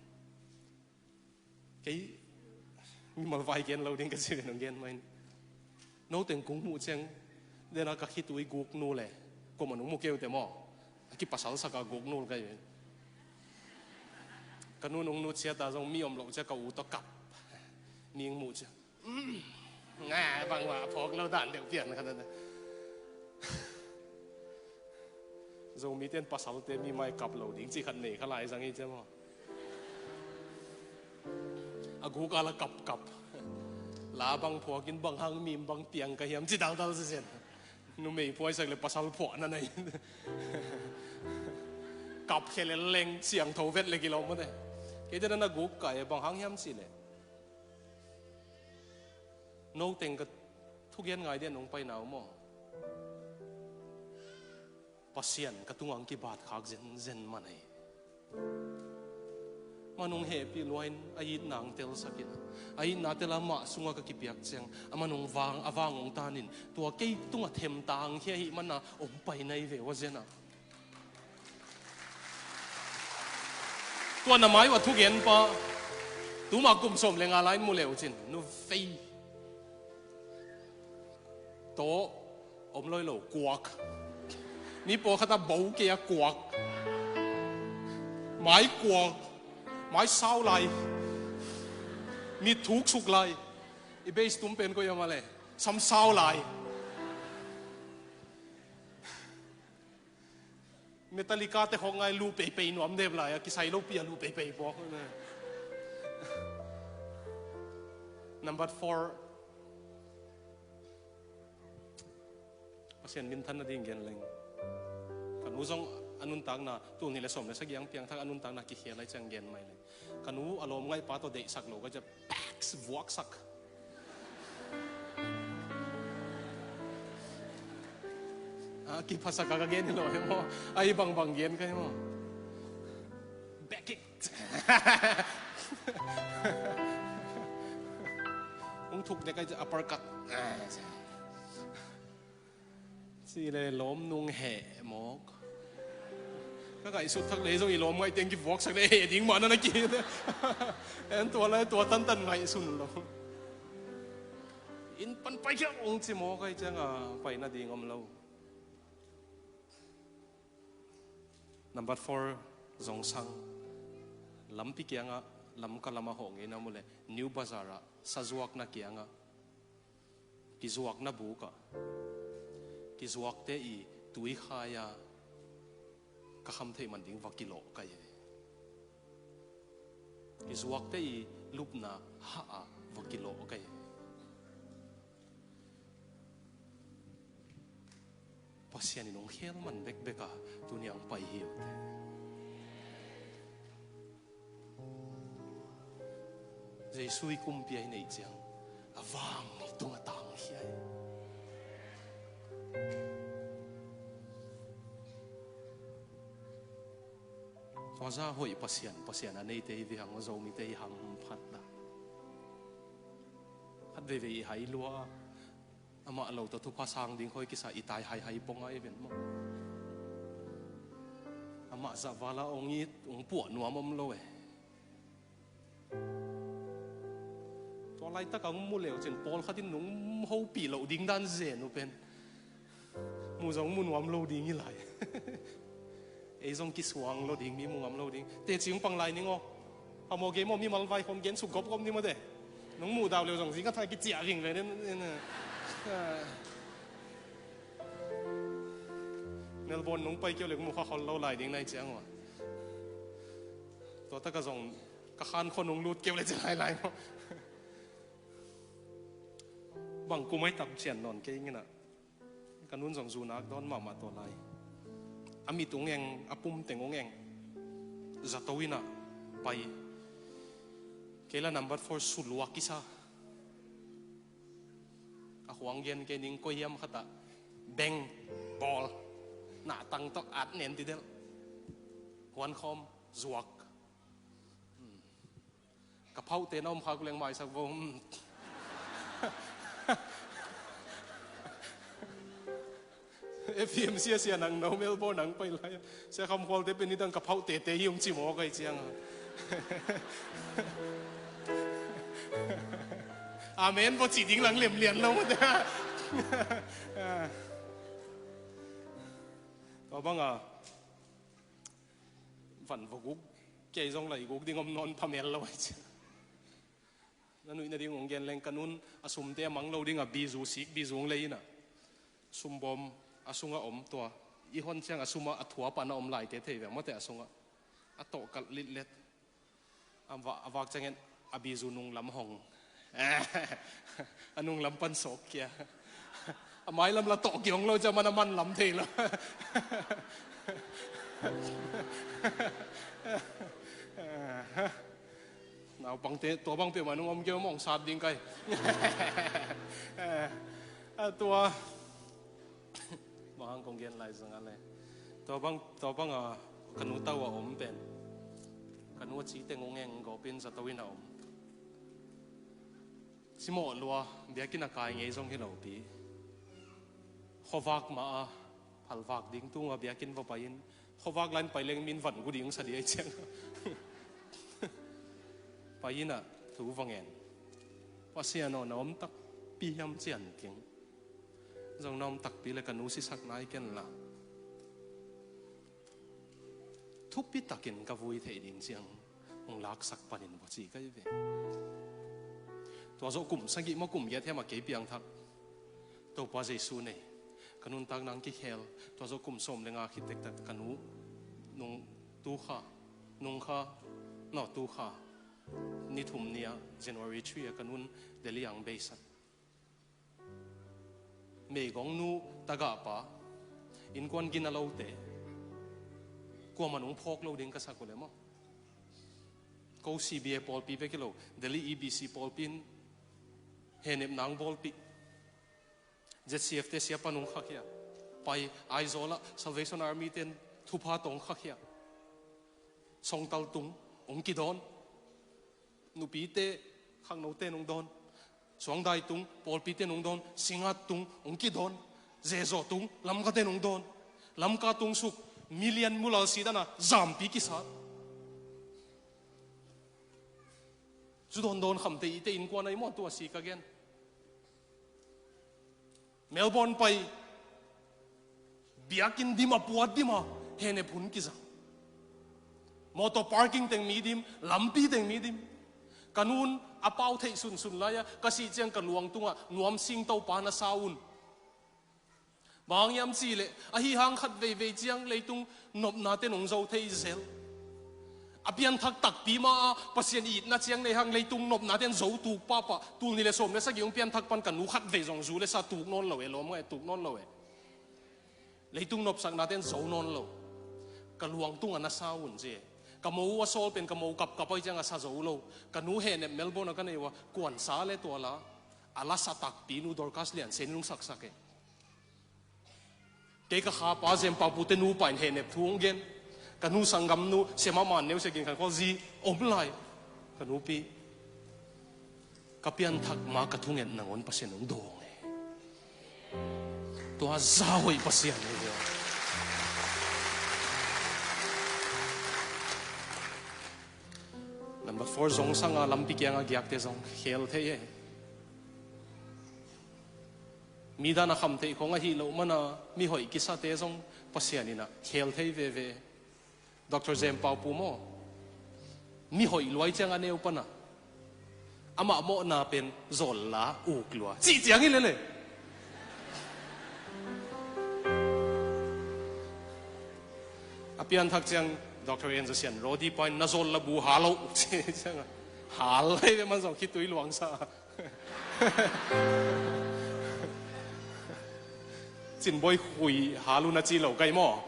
Kei mimal vai gen lo ding ka ci ve, nong gen mai. Noteng kung muh ciang dena ka khitui guknu le, kuamah nong mu keu te maw? A kipasal saka guknu le ka hi ve. Ka nu nong nu ciata zong mi om loh ciang ka u tawh kap. Ning muh ciang, nga bang wa phawk lo dan deuh pian kha na. Zomite in pasalte mi mai kap lo ding ci khat nei kha lai zang hi cia maw? A guk a la kapkap. La bang phuakin bang hang mim bang piang ka hiam ci daldal sisian. Numei phuaisak le pasal phuahna nei. Kapkhia le leng siangtho vet le kilawm mate. Keite na na guk kai bang hang hiam ci le, noteng ka thugen ngai dian nong paina uh maw? Pasian ka tungah ang kibat khak zenzen man ei. Man hong hehpih luain a itna ang telsakin, a itna tela mah sungah ka kipiak ciang a man hong vang, a vang hong tanin tua kei tungah themta ang khia hih mana hong paina i ve ua zenah. Tua na mai uh a thugenpa tuma kum sawm le nga lai in mu leu cin, nu vei. Tawh om loi lo, kuak. Mi pawlkhat a bo kei a kuak. Mai kuak. Mai sau lai. Mi thuksuk lai. I beis tum pen ko ia male, sam sau lai. Metallica te khawk ngai lu peipei nuam dep lai a, kisai lo pi a lu peipei pawk. Number four. Pasian minthan nading gen leng. Ka nu zong a nuntakna, tul nih le sawm le sagih ang piangthak a nuntakna kikhia lai ciang gen mai leng. Ka nu a lawm ngaihpa tawh deihsak lo ka cia, paks vuaksak. A kiphasak a ka gen hi lo hi maw? A hi bangbang gen ka hi maw? Back kick. Hong thuk dek ai uppercut. Ci le lawm nung heh mawk. Ka ngaihsut thak le zong i lawm ngaih teng kivuaksak le heh ding mah na na ki. En tua lai tua tantan ngaihsun lo. Inn pan pai khia ong ci mawk ai cianga pai nading om lo. Number four, zongsang. Lampi kiangah, Lamka lamah hawh ngeina mu le New Bazar ah sazuakna kiangah kizuakna bukah kizuakte i tuikhai-a ka kham theih man ding va kilawh ka hi. Kizuakte i lupna hah-ah va kilawh ka hi. Pasian in hong khel man bekbek a tuni a hong pai hi uh te. Jesu i kumpi a i neih ciang a vang i tung a tangkhia hi. Tua za hoih Pasian, Pasian a neite i vihang aw, Zomite i hamphat dah. Khat veivei i hai lua a, amah lo tawh thupha sang ding khoi kisa i tai haihai pong a i ven maw. Amah zahvala ong it ong puah nuam om lo e. Tua laitaka hong mu leu cin pawlkhat in nung hopih loh ding dan zen uh pen mu zong mu nuam lo ding hi lai. Ei zong kisuang lo ding, mi mu ngam lo ding. Teci hong pang lai ning aw. Phamawh gei maw, mimal vai khawng gen suk gawpgawp ni maw te. Nung muh dau leu zong zing a thai kiciah ving ve nen. Melbourne nung pai keu le mu kha khol lo lai ding nai ciang uh a. Tua taka zong ka khan khuan hong lut keu le ci lailai maw. Bang kum ai tam cian nawn kei ngina. Ka nun zong zunak dawn mahmah tua lai. A mit ung eng, a pum teng ung eng. Zato ina pai. Kei la number four suluak kisa. A huang gen kei ning koi hiam khata beng bawl. Nahtang tawh at nen ti del. Huan khawm zuak. Ka phauhte na om khak leng maisak vo. F M C a sia nang no Melbourne nang pai lai. Sia Kham Khualte pen nidang ka phauhtete hi ung ci mawk ai ciang. Amen vo ci ding lang lemlian lo. Tua banga van vo guk kei zong lai guk ding om nawn phamel lo ai ciang. Na nuih nading hong gen leng ka nun a sumte a mang lo ding a bizu sik bizu hong lei ina. Sumbawm a sungah om tua i hon ciang a sumah a thuapah na om laite thei veng mawte a sungah. A tawhkalh litlet. A vak ciangin a bizu nunglam hong. A nunglam pan sawk kia. A mailam la tawh kihong lo ciang man a manlam thei lo. Naupangte tua bang peuhmah nung om keu mawng sat ding kai. A tua bang hang kong gen lai zanga le tua bang tua bang a ka nu tau a om pen ka nu a ci teng ung eng gawpin zato in a om. Simawh lua biakinn a kai ngei zong hi lopi. Khuavak mah a phalvak ding tunga biakinn va pai in khuavak lain pai leng min van gu ding sa di ai ciang. Pai ina thu va ngen. Pasian aw na om takpi hiam cian king. Zong na om takpi le ka nu sisak nai ken la. Thupi takin ka vui theih ding ciang hong laksak panin va ci ka hi ve. Tua zawh kum sagih maw kum giat hiam a kei piangthak Topa Jesu nei ka nuntak nang kikhel. Tua zawh kum sawm le nga khit tektak ka nu nung tu kha nung kha naw tu kha ni thum ni a January three a ka nun Delhi ang beisak. Meigong nu tagahpa innkuan gina lote kuaman hong phawk lo ding ka sak uh le maw. Ko C B A pawlpi bek hi lo Delhi E B C pawlpi in henep nang bawlpih. Z C F te siapa nung khakhia pai Aizawl ah Salvation Army ten thupha tawng khakhia. Songtal tung Hong kidawn. Nupite, khangnote nong dawn. Suangdai tung, pawlpite nong dawn. Singat tung, hong kidawn. Zezo tung, Lamkate nong dawn. Lamka tung suk, million mulal si dana, zampi kisat. Zu dawn dawn khamte ite innkuan ahi maw tua si ka gen. Melbourne pai, biakinn dima puat dima, hehnep hun kizang. Motor parking teng mi dim, lampi teng mi dim. Ka nun a pau theih sunsun lai-a, ka sih ciang ka luang tungah nuam singto pa na sa un. Bang hiam cihleh, ahi hang khat veivei ciang leitung nopnate nong zo thei zel. A pianthak takpi ma-a Pasian itna ciang nei hang leitung nopnate in zo tuk pahpah, tul nih le sawm le sagih hong pianthak pan ka nu khat vei zong zu le sa tuk nawn lo e, lawm ngai tuk nawn lo e. Leitung nopsaknate in zo nawn lo. Ka luang tungah na sa un ci e. Ka mo uh a sawl pen ka mo kapkap ahi ciang a sa zo lo. Ka nu hehnep Melbourne ah ka nei uh a, kuansa le tua la, a la sa takpi nu Dorcas Lian Sen in hong saksak e. Kei ka khapa Zem Pau Pu te nupa in hehnep thu hong gen. Ka nu sanggamnu Sema Man Neu Sia Gin Khan Khawl zi om lai. Ka nupi, ka pianthak ma ka thunget nangawn Pasian hong dawng e. Tua zah hoih Pasian hi. Number four, zong sanga lampi kianga giakte zong khel thei e. Mi dan a khamtheih khong ahi loh mana mihoih kisate zong Pasian in a khel thei veve. Doctor Zem Pau Pu maw, mihoih luai ciang a neu pana amah mawhna pen zawlla uk lua cih ciang hi lele. A pianthak ciang Doctor Enzo Sian Rodi pain na zawlla bu hal lo cih ciang a hal lai ve man zong khitui luangsa. Cinbawi khui hal un a ci lo kai maw?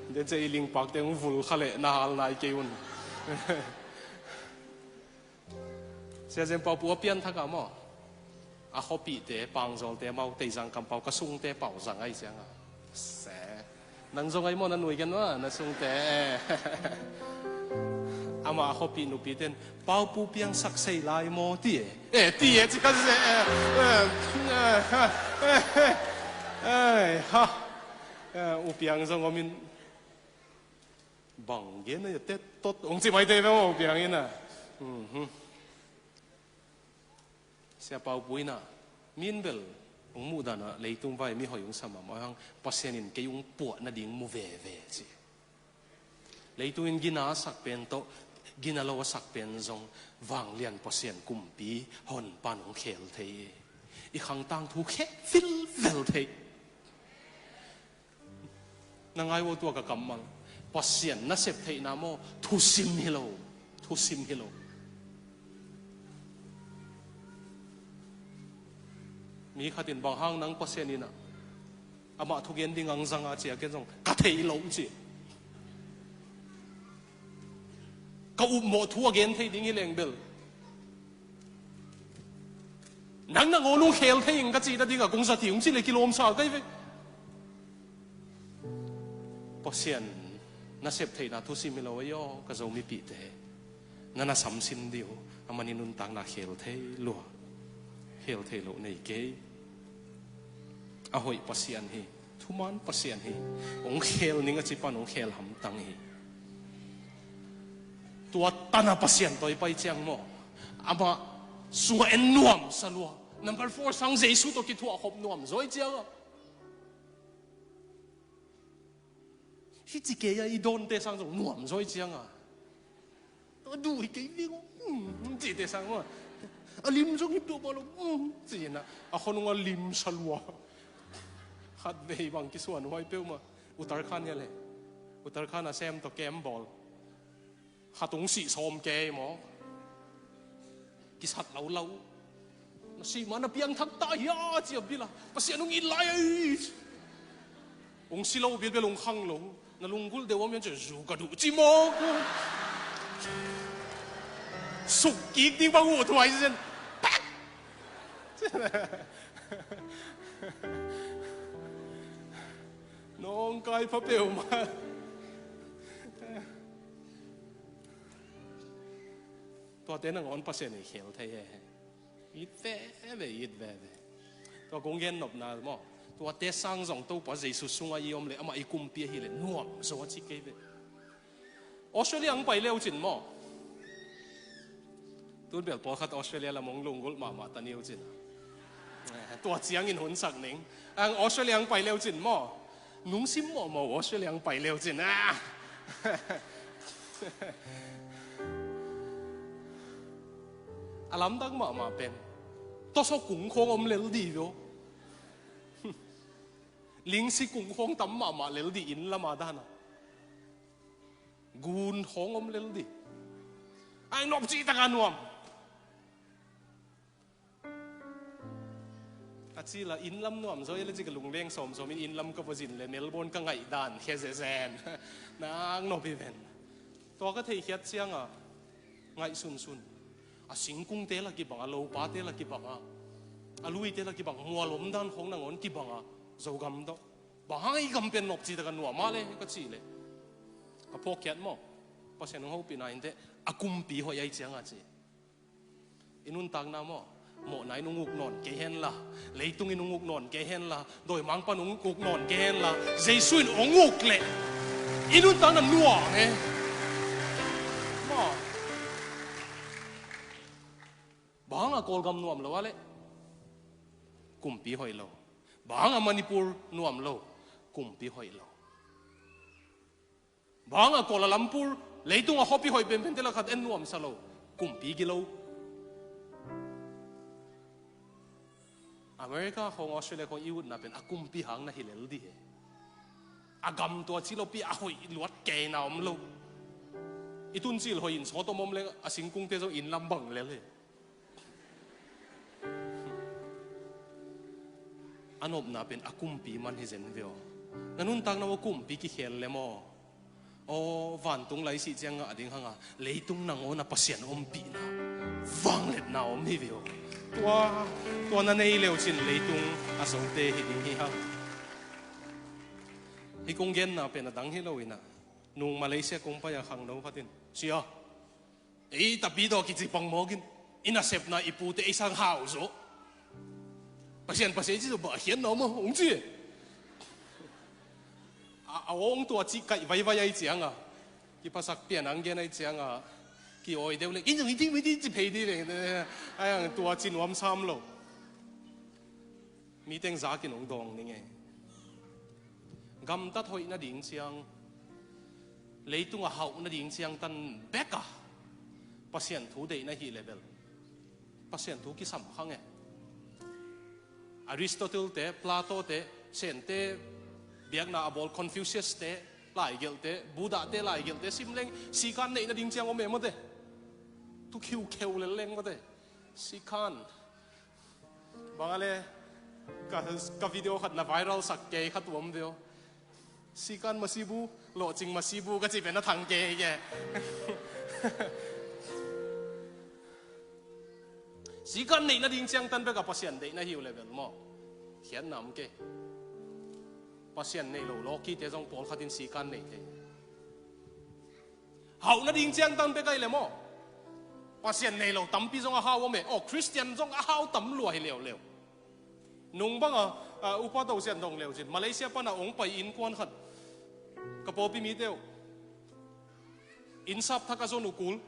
Den cia i lingpakte hong vul kha leh na hal nai kei un. Sia Zem Pau Pu a pianthak a maw, a khuapihte Pangzawlte mau Teizang kampau ka sungte pau zang ahi cianga se. Nang zong ahi maw na nuigen maw na sungte. Amah a khuapih nupiten Pau Pu piangsak sei lai maw ti e. E ti e ci kha se. Ai ha. U Piang zong omin bang gen a tet tot ong ci mai te ve maw U Piang in a. Sia Pau Pu in a, min bel hong muh dan a leitung vai mihoih hong sa mahmah hang Pasian in kei hong puah nading mu veve ci. Leitung in gina a sak pen tawh gina lo a sak pen zong vanglian Pasian kumpi hon pan hong khel thei. I khang tangthu khel vilvel thei. Na ngai uh tua ka kammal Pasian nasep theihna maw? Thusim hi lo. Thusim hi lo. Mi khatin bang hang nang Pasian in a amah thugen ding ang zanga cia ken zong ka thei lo ci. Ka upmawh thu a gen thei ding hi leng bel nang nangawn hong khel thei ing ka cih nadingah kong zat hi hong cih le kilawmsa kai ve. Pasian nasep theihna thusim hi lo ahi aw ka Zomipihte. Na na samsin dih uh a manin nuntakna khel thei lua. Khel thei lo nei kei. A hoih Pasian hi. Thuman Pasian hi. Hong khel ning a cipan hong khel hamtang hi. Tua tana Pasian tawi pai ciang maw amah sungah en nuam sa lua. Number four sang Jesu tawh kithuah khop nuam zawi ciangah. Hi ci kei a i dawnte sang zong nuam zawi cianga a duh hi kei ving aw. Cihte sang maw a lim zong hi peuhmah lo. Cihna a khonung a lim sa lua. Khat vei bang kisuan huai peuhmah Uttarakhand hia le Uttarakhand a sem tawh kem bawl. Khat hong sih sawm kei maw? Kisat lo lo. Na sih ma na piangthak ta hia cia bila Pasian hong it lai ai. Hong si lo bilbel hong khang lo. Na lunggulh deuh om hian cia zu ka duh ci maw? Suk kik ding bang uh thuai zen. Pak! Nawngkai pha peuhmah. Tuate nangawn Pasian in khel thei hi. It veve, it veve. Tua kong gen nopna maw, tuate sang zong Topa Jesu sungah i om leh amah i kumpi ahih leh nuam zaw a ci kei ve. Australia hong pai leucin maw, tun bel pawlkhat Australia lam hong lunggulh mahmah ta ni uh cin. Tua ciangin hunsak ning. Ang Australia hong pai leucin maw, nungsim mawhmawh uh Australia hong pai leucin. Ah! A lamdang mahmah pen, tawsaw kung khawng om lel dih vio. Lingsi kung khawng tam mahmah lel dih inn lama dana. Gun khawng om lel dih. Ai nop cih taka nuam. A ci la inn lam nuam zaw i le ci ka lungleng sawmsawm in inn lam ka va zin le Melbourne ka ngaih dan khia zezen. Nang nop hi ven. Tua ka theikhiat cianga ngaihsunsun. A singkungte la kibanga, lopate la kibanga, a luite la kibang, mual omdan khawng nangawn kibanga, Zogam tawh. Bang hang i gam pen nop cih taka nuam a le ka cih le, ka phawkkhiat maw, Pasian hong hopihna inteh, a kumpi hoih ai cianga ci. I nuntakna maw, mawhna in hong uk nawn kei henla, leitung in hong uk nawn kei henla, dawimangpa'n hong uk nawn kei henla, Jesu in hong uk leh i nuntakna nuam e. Maw, bang a Kawlgam nuam lo a leh kumpi hoih lo. Bang a Manipur nuam lo, kumpi hoih lo. Bang a Kuala Lumpur, leitung a khuapi hoih penpente lakah en nuamsa lo, kumpi gilo. America khawng, Australia khawng i utna pen a kumpi hang na hi lel dih e. A gam tua ci lopi a hoih luat keina om lo. I tuncil hoih in sawt om om leng a singkungte zong inn lam bang lel e. A nopna pen a kumpi man hi zen ve aw. Na nuntakna uh a kumpi kikhel le maw, aw, vantung lai sih ciang ngah ding hanga, leitung nangawn a Pasian ompihna vangliatna om hi ve aw. Tua, tua na nei leucin leitung a zote hi ding hi hang. Hih kong genna pen a dang hi lo inah, nung Malaysia kong pai a khangno khat in, "Sia, ei tapi tawh kici pang mawk in, i nasepna i pute ei sang hau zaw. Pasian, Pasian ci zaw, bah khiatna om aw," hong ci. A, a awng tua cih kaih vaivai ai cianga, kiphasak pian ang gen ai cianga, ki-awi deuh leng, "In zong i ting mi ting ci phei dih leng," ai ang tua ci nuam sam lo. Mi teng zakin hong dawng ning e. Gamtat hoih nading ciang, leitung a hauh nading ciang tan bek a Pasian thu deihna hi le bel, Pasian thu kisam khang e. Aristotle te, Plato te, Sente biakna a bawl Confucius te laigelhte, Buddha te laigelhte sim leng, sikan neih nading ciang om e mawte. Tu khiukheu lel leng mawte. Sikan. Bang a le, ka, ka video khat na viral sak kei khat uam veo. Sikan masibu, lawhcing masibu ka cih pen na thang kei ke. Sikan neih nading ciang tan bek a Pasian deihna hi uh le bel maw, khiatna om kei. Pasian nei lo lawkite zong pawlkhat in sikan nei thei. Hauh nading ciang tan bek ai le maw, Pasian nei lo tampi zong a hau om e. Aw, Khristian zong a hau tam lua hi leuleu. Nung banga, a, Upa Tosian dong leucin Malaysia pana hong pai innkuan khat, ka pawlpi mite uh, innsap thak a zon uh kul,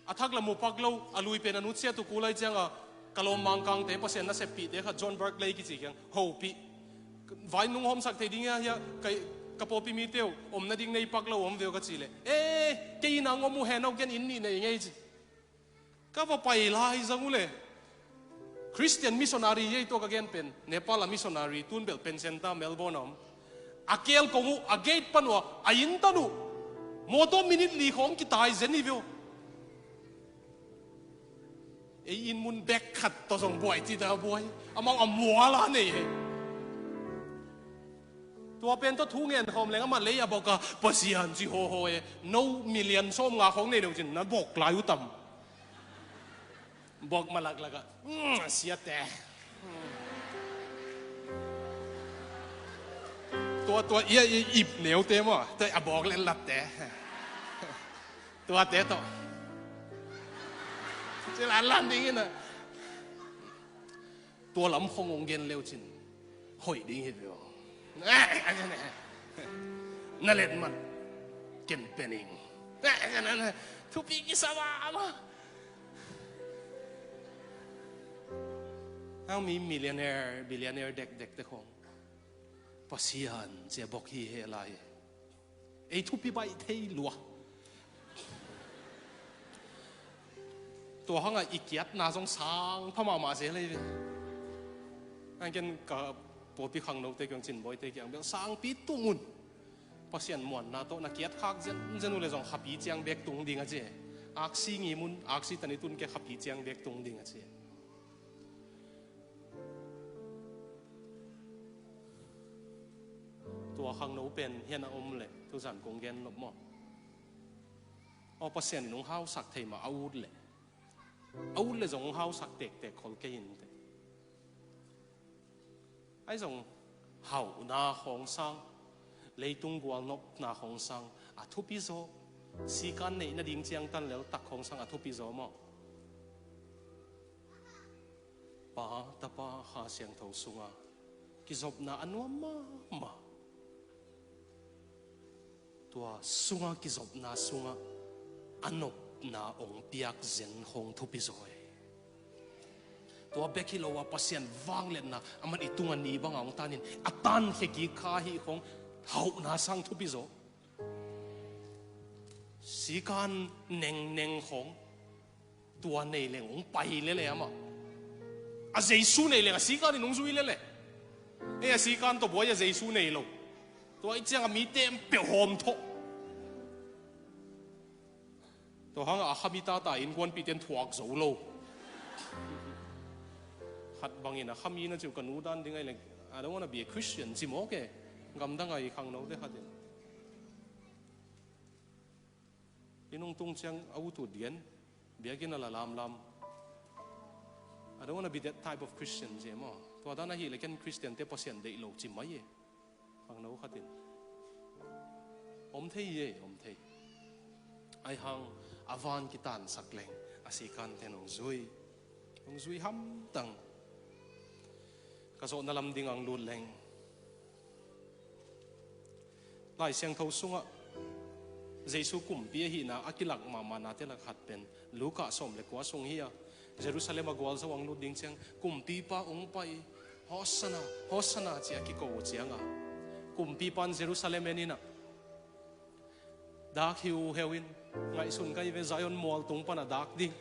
a thak la mu pak lo, a lui pen a nutsiat uh kul ai cianga, ka lawm Mangkangte, Pasian naseppihte khat, John Barclay kici kiang hopih. Vai nung hawmsak thei ding hia, hia, ka, ka pawlpi mite uh, om nading nei pak lo om veo ka cih leh, "E, kei inn ah ngom uh hen, au ken inn nih nei ngei," ci. Ka va pai lai zang uh leh, Christian missionary ei tua ka gen pen, Nepal a missionary, tun bel Pencenta, Melbourne a om. A kelkong uh, a gate pan uh a, a inn tan uh, mawtaw minute li khawng kitai zen hi veo. Ei inn mun bek khat tawh zong buai ci ta buai. Amau a mual a nei hi. Tua pen tawh thu ngen khawm leng amah lei a bawk a, Pasian ci hawhaw e. No million sawmnga khawng nei deuh cin na bawk lai uh tam. Bawk ma laklak ah, "Mm, siate." Tua, tua, ia, ia, ip neute maw, tua a bawk le latte. Tuate tawh. Ci la lan ding in a. Tua lam khong hong gen leucin hoih ding hi ve aw. Na letmat ken pening. Thupi kisa mahmah. Hang mi millionaire, billionaire dekdek te khong Pasian cia bok hi he lai. Ei thupi baih thei lua. Tua hanga i kiatna zong sang pha mahmah zel ei ve. Ang ken ka pawlpi khangnote kiang, cinbawite kiang bel sangpi tung un. Pasian muanna tawh na kiat khak zenzen uh le zong khapi ciang bek tung ding a ci. Aksi ngim un, aksi tani tun ke khapi ciang bek tung ding a ci. Tua khangno pen hian a om leh tuzan kong gen lop maw? Aw, Pasian in hong hausak thei mah a ut leh, a ut leh zong hong hausak tektek khol kei in teh. Ahi zong hauhna khawng sang, leitung gualnopna khawng sang a thupi zaw. Sikan neih nading ciangtan leltak khawng sang a thupi zaw maw? Pa, Tapa, Kha Siangtho sunga kizopna a nuam mahmah. Tua sunga kizopna sunga a nopna hong piak zen khong thupi zaw e. Tua bek hi lo a Pasian vangliatna aman i tunga ni banga hong tanin a tankhia kik kha hi khong hauhna sang thupi zaw. Sikan nengneng khong tua nei leng hong pai lele amah. A Jesu nei leng a sikan in hong zui lele. Ei a sikan tawh buai a Jesu nei lo. Tua i ciang a mi tem peuh hawm thawh. Tua hanga a khami tata innkuanpihte in thuak zo lo. Khat bangin a khami na ciu ka nu dan ding ahi leng, I don't wanna be a Christian ci mawk e. Gamdang a i khangnote khatin inn hong tung ciang a utut gen, biakinn a la lamlam. I don't wanna be that type of Christian ci e maw? Tua dan ahih leh ken Khristiante Pasian deih lo ci mai e. Khangno khatin om thei hi e, om thei. Ahi hang a van kitansak leng a sikanten hong zui, hong zui hamtang. Ka zawhna lam ding ang lut leng, Lai Siangtho sungah Jesu kumpi ahihna a kilak mahmah nate lak khat pen Luka sawm le kua sung hi a, Jerusalem a gualzo ang lut ding ciang kumpipa hong pai, Hosanna, Hosanna ci a kiko uh cianga kumpipan Jerusalem en inah, dak hi uh heu in, ngaihsun ka hi ve, Zion mual tung pana dak ding.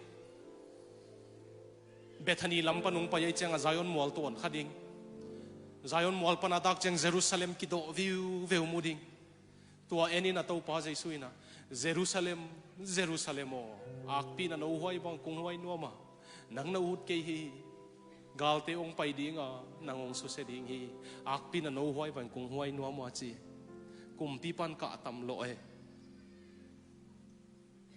Bethany lam pan hong pai ahi cianga Zion mual tuan kha ding. Zion mual pana dak ciang Jerusalem kidawh viuveu mu ding. Tua en in a Topa Jesu inah, Jerusalem, Jerusalem aw, akpi in a no huai bang kong huai nuam a, nang na ut kei hi. Galte hong pai dinga nang hong susia ding hi. Akpi in a no huai bang kong huai nuam a ci. Kumpipan kahtam lawh e.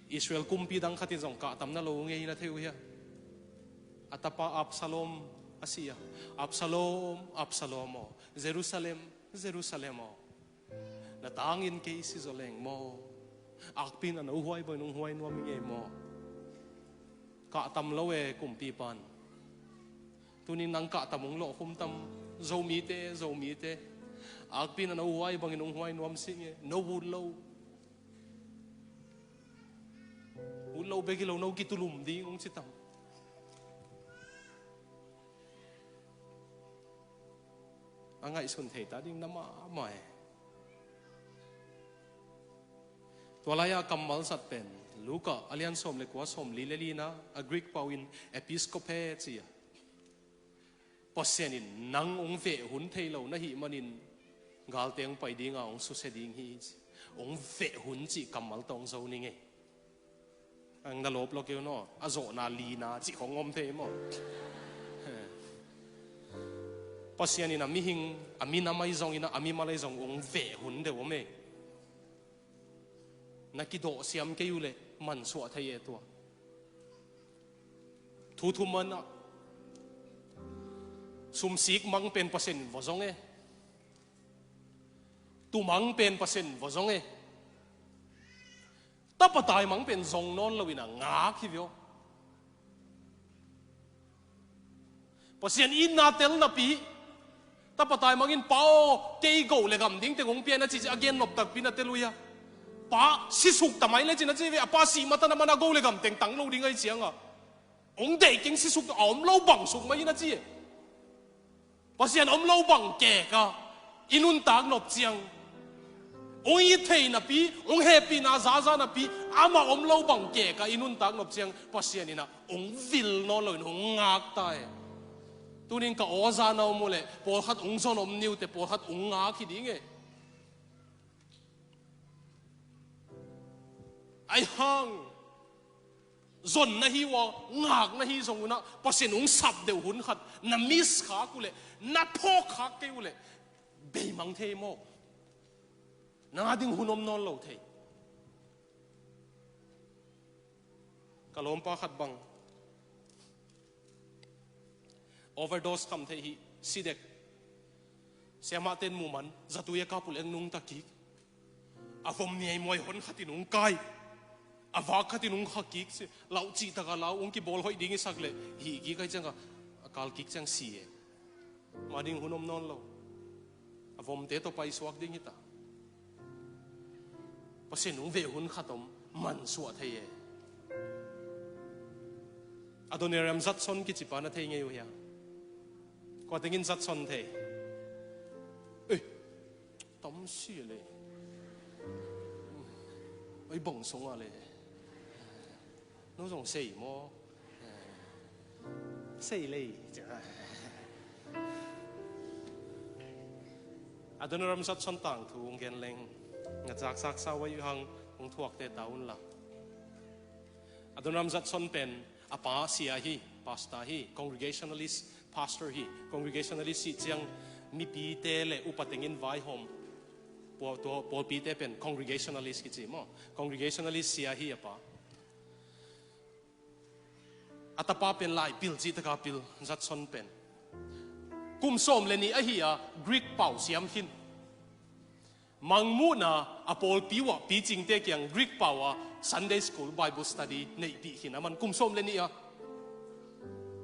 Israel kumpi dang khatin zong kahtam na lo ngei na thei uh hia? A tapa Absalom a si a, Absalom, Absalom aw, Jerusalem, Jerusalem aw, na tangin kei si zaw leng maw? Akpi in a no huai bang nong huai nuam i ngei maw? Kahtam lo e kumpipan. Tunin nang kahtam hong lawh khum tam, Zomite, Zomite. Akpi in a no huai bangin hong huai nuam si nge, no ut lo. Ut lo bek hi lo, no kitulum ding hong ci tam. A ngaihsun thei ta ding na mahmah e. Tua lai-a kammal zat pen Luka a lian sawm le kua, sawm li le lina, a Greek pau in episkope ci a. Pasian in nang hong veh hun thei lo na hih manin galte hong pai dinga hong susia ding hi ci. Hong veh hun cih kammal tawh hong zo ni ngei. Ang na lawp lo keu naw, a zawhna lina cih khong om thei maw? Pasian in a mihing, a minam ahi zongin a mimal ahi zong hong veh hun deuh om e. Na kidawh siam kei uh leh mansuah thei e tua. Thu thum manah sumsik mang pen Pasian in va zong e. Tumang pen Pasian in va zong e. Tapa taimang pen zong nawn loin a ngak hi vio. Pasian itna tel napi, tapa taimangin, "Pa aw, kei go le gam ding teng hong pia in," a ci ci a gen nop takpi na tel uh hia? Pa sisuk ta mai le cin a ci ve, a pa sih matan a man a go le gam teng tang lo ding ahi cianga, hong deih keng, sisuk ta, a om lo bang suk mai in a ci e. Pasian om lo bang keka i nuntak nop ciang, hong it thei napi, hong hehpihna zaza napi, amah om lo bang keka i nuntak nop ciang Pasian inah hong vil nawn loin hong ngak ta e. Tunin ka aw za na om uh leh pawlkhat hong zon om ni uh teh, pawlkhat hong ngak hi ding e. Ahi hang zon na hi uh a, ngak na hi zong unah, Pasian hong sap deuh hun khat na miss khak uh leh, na phawk khak kei uh leh, beimang thei maw? Na ding hun om nawn lo thei. Ka lawmpa khat bang overdose kham thei hi, si dek. Siamahte in muh man, zatui a kap uh leh hong nungta kik. A vom niaimuai hon khatin hong kai. A vak khatin hong kha kik, si, lau cih taka lau, hong kibawl hoih ding i sak leh, hih kik ahi cianga, a kal kik ciang si e. Ma ding hun om nawn lo. A vomte tawh paisuak ding hi ta. Pasian hong veh hun khat om, mansuah thei e. Adoniram Judson kici pa na thei ngei uh hia? Kua tengin Judson thei? Ei, tam si le. Ei, bang sung a le. No zong sei maw? Sei lei. Adoniram Judson tangthu hong gen leng, nga zaksak sa wai hang hong thuakte ta un la. Adoniram Judson pen a pa sia hi, pastor hi, congregationalist pastor hi. Congregationalist hi ciang mipite le upa tengin vaihawm. Pawl, tua pawlpite pen congregationalist kici maw? Congregationalist sia hi a pa. A tapa pen lai pil, cih taka pil, Judson pen. Kum sawm le nih ahi a, Greek pau siam khin. Mangmuhna a pawlpi uh ah picingte kiang Greek pau a Sunday school, Bible study neihpih khin a man, kum sawm le nih a.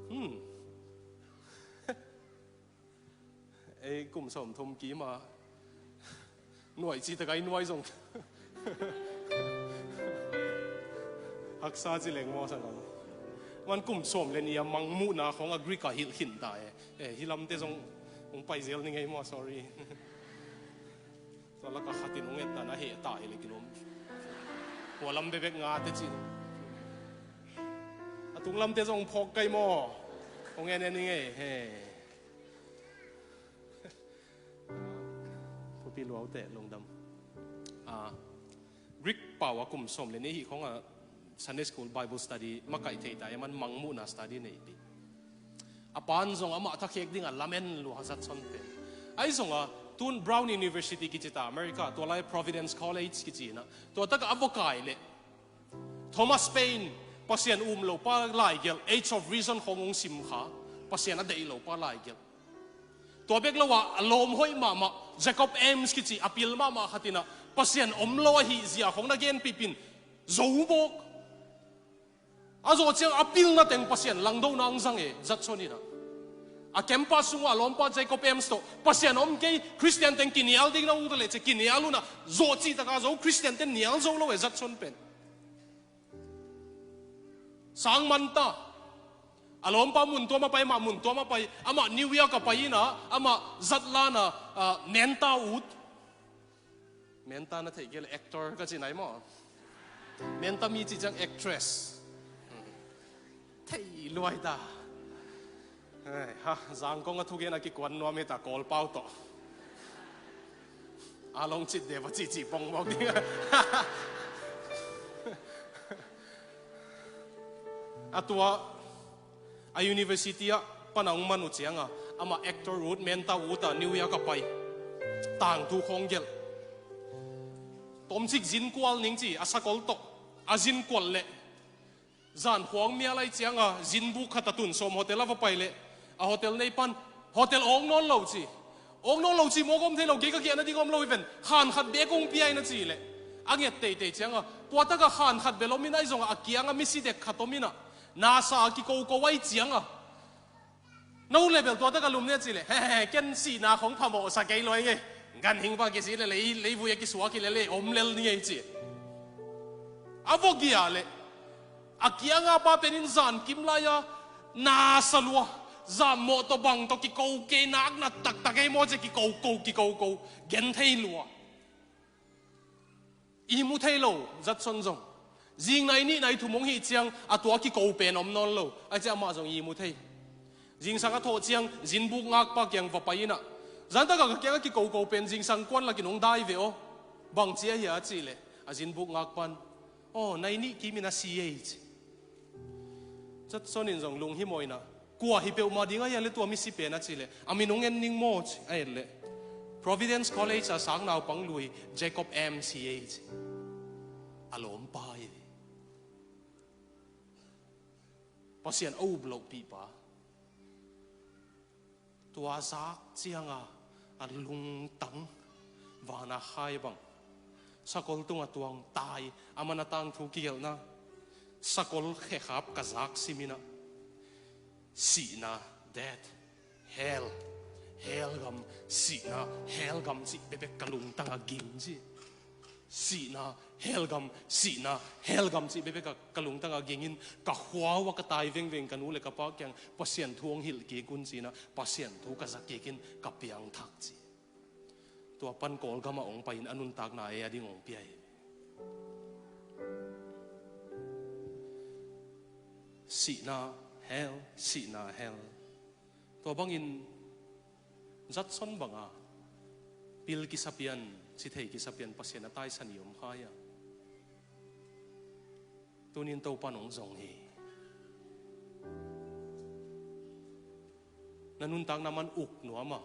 Hmm. Ei kum sawm thum kim a nuai cih taka i nuai zong haksa ci leng maw, sangam? Man kum sawm le nih a Mangmuhna khawng a Greek a hilh khin ta e. Eh, hih lamte zong hong pai zel ni ngei maw, sorry. Tua laka khatin hong et ta na heh ta hi le kilawm. Hua lam bekbek ngate cih. A tung lamte zong phawk kai maw? Hong en en ni ngei, he. Thupi luaute lungdam. Ah, Greek pau a kum sawm le nih hih khawng a Sunday school, Bible study makaih thei ta, a man Mangmuhna study neihpih. A pan zong amah thakhek ding a lamen lua, Judson pen. Ahi zong a, tun Brown University kici ta America, tua lai Providence College kici na. Tua taka a va kai leh Thomas Paine, Pasian um lo pa laigelh, Age of Reason khawng hong sim kha, Pasian a deih lo pa laigelh. Tua bek lo a, a lawm hoih mahmah, Jacob Eames kici a pil mahmah khat inah, Pasian om lo ahi zia khawng na genpih pin, zo mawk. A zawh ciang a pilna teng Pasian langdona hong zang e, Judson inah. A campus sungah a lawmpa Jacob Eames tawh, Pasian om kei, Khristian teng kinial ding na ut leh ci, kinial unah, zawh cih taka zo, Khristian ten nial zo lo e, Judson pen. Sang man ta. A lawmpa mun tuam a pai, amah mun tuam a pai, amah New York a pai inah, amah zatlan a, ah, Menta ut. Menta na theih kei le actor ka ci nai maw? Menta mi cih ciang actress. Thei luai ta. Ai, ha, Zangkong a thugen a kikuan nuam hi ta, Kawlpau tawh. A long cit de va cihcih pong mawk ding. A tua, a university ah pan a hong man uh cianga, amah actor ut, Menta ut a New York a pai. Tangthu khawng gelh. Tomcik zin kual ning ci, a sakol tawh. A zin kual leh. Zan khuang mial ahi cianga, zinbuk khat a tun sawm hotel a va pai leh, a hotel nei pan, hotel awk nawn lo ci. Awk nawn lo ci, mawk om thei lo, kei ka giahna ding om lo hi ven, khan khat bek hong pia in a ci leh. A nget teitei cianga, tua taka khan khat bel om in ahi zongah, a kianga misi dek khat om inah, nasa a kikoko ahi cianga. No le bel tua tak a lum ni a cih leh, he, he, ken sihna khong phamawhsa kei lo ing ei. Ganhing bang kisih leh lei, leivui a kisuak hi leh lei om lel ni ei ci. A vua gia leh, a kianga pa pen in zan kim lai-a na sa lua, zan mawh tawh bang tawh kiko kei, nak na taktak ei maw ci, kiko ko, kiko ko, gen thei lua. Ihmu thei lo, Judson zong. Zing nai nih nai thum hong hih ciang a tua kiko pen om nawn lo. Ai ciah amah zong ihmu thei. Zingsang a thawh ciang zinbuk ngakpa kiang va pai in ah, zantak a ka kiang a kiko ko pen zingsang kuan lakin hong dai ve aw. Bang ci a hia a cih leh, a zinbuk ngakpa'n, aw, nai nih kim in a si ei ci. Judson in zong lunghimawh in ah, kua hi peuhmah ding a hia leh tua misi pen a cih leh, a min hong en ning maw ci a et leh, Providence College a sang naupang lui Jacob M si ei ci. A lawmpa hi. Pasian a up lohpihpa. Tua zak cianga a lungtang vana khai bang, sakol tunga tuang tai, a man a tangthu kigelhna, sakol khekhap ka zak simin ah, sihna, death, hell, hell gam, sihna, hell gam cih bekbek ka lungtang a ging ci. Sihna, hell gam, sihna, hell gam cih bekbek ka, ka lungtang a gingin, ka khua uah ka tai vengveng ka nu le ka pa kiang Pasian thu hong hilh kik un ci-in ah, Pasian thu ka za kikin ka piangthak ci. Tua pan Kawlgam ah hong pai-in a nuntakna ei a ding hong pia hi. Sihna, hell, sihna, hell. Tua bangin Judson banga pil kisapian, cithei kisapian Pasian a taisan i om khai a, tunin Topa'n hong zong hi. Na nuntakna man uk nuam a,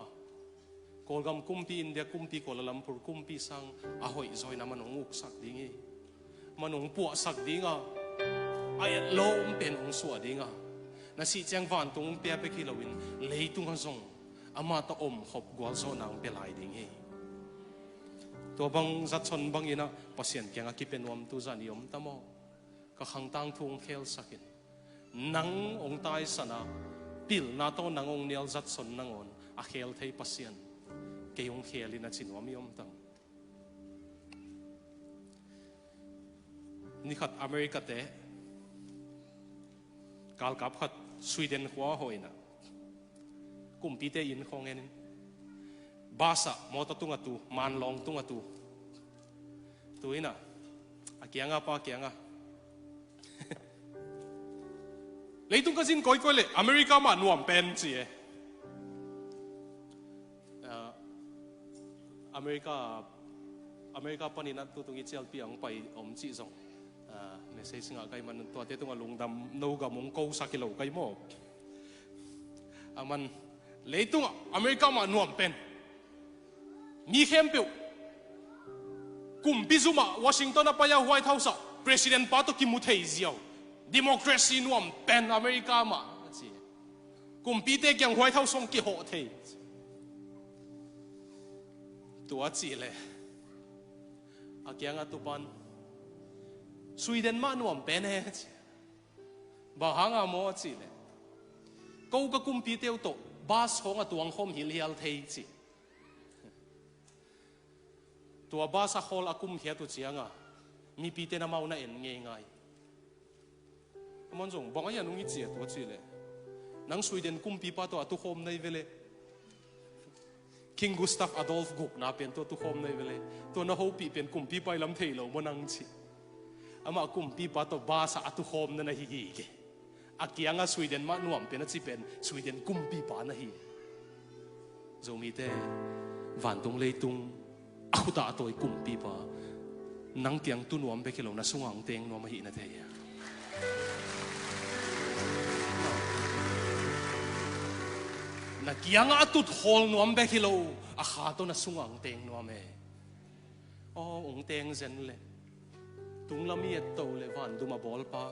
Kawlgam kumpi, India kumpi, Kuala Lumpur kumpi sang a hoih zaw in a man hong uksak ding hi. Man hong puahsak ding a, a etlawm pen hong suah ding a, na sih ciang vantung hong pia bek hi loin, leitung ah zong amah tawh omkhop gualzawhna hong pia lai ding hi. Tua bang Judson bangin ah Pasian kiangah kipia nuam tu zan i om ta maw? Ka khangtang thu hong khelsak in. Nang hong taisan a, pilna tawh nang hong nial Judson nangawn a khel thei Pasian kei hong khel in a ci nuam i om tam? Nikhat America-te galkap khat Sweden khua hawh in ah, kumpite inn khawng en in, bus ah, mawtaw tungah tu, manlawng tungah tu, tu in ah, a kiangah, pa kiangah, leitung ka zin kawikawi leh America mah nuam pen ci e. Ah, America, America panin a tutung i cialpi a hong pai om cih zong, ah, message ngah kai man, tuate tungah lungdam, no gam hong kosak hi lo kai maw? A man, leitungah America mah nuam pen. Mi khempeuh kumpi zum ah Washington a pai a, White House ah President pa tawh kimu thei ziau. Democracy nuam pen America mah a ci. Kumpite kiang White House hong kihawh thei. Tua cih leh a kiangah tupa'n, Sweden mah nuam pen e ci. Bang hanga maw a cih leh, ko ka kumpite uh tawh bus hawng a tuang khawm hilhial thei ci. Tua bus a khawl a kumkhiat uh ciangah mipite in amau na en ngeingai. Aman zong bang a hia nung i ci a tua cih leh, nang Sweden kumpipa tawh a tukhawm na hi ve leh, King Gustav Adolf gukna pen tawh a tukhawm na hi ve leh, tua na hopih pen kumpipa i lam thei lo maw nang ci. Amah kumpipa tawh bus ah a tukhawm na na hi hi ke. A kiangah Sweden mah nuam pen a ci pen Sweden kumpipa na hi. Zomite, vantung leitung a khut ah a tawi kumpipa, nang kiang tu nuam bek hi lo, na sungah hong teng nuam ahih na thei a. Na kiangah a tut khawl nuam bek hi lo, a kha tawh na sungah hong teng nuam e. Aw, hong teng zen leh, tunglam i et to leh, vandum a bawlpa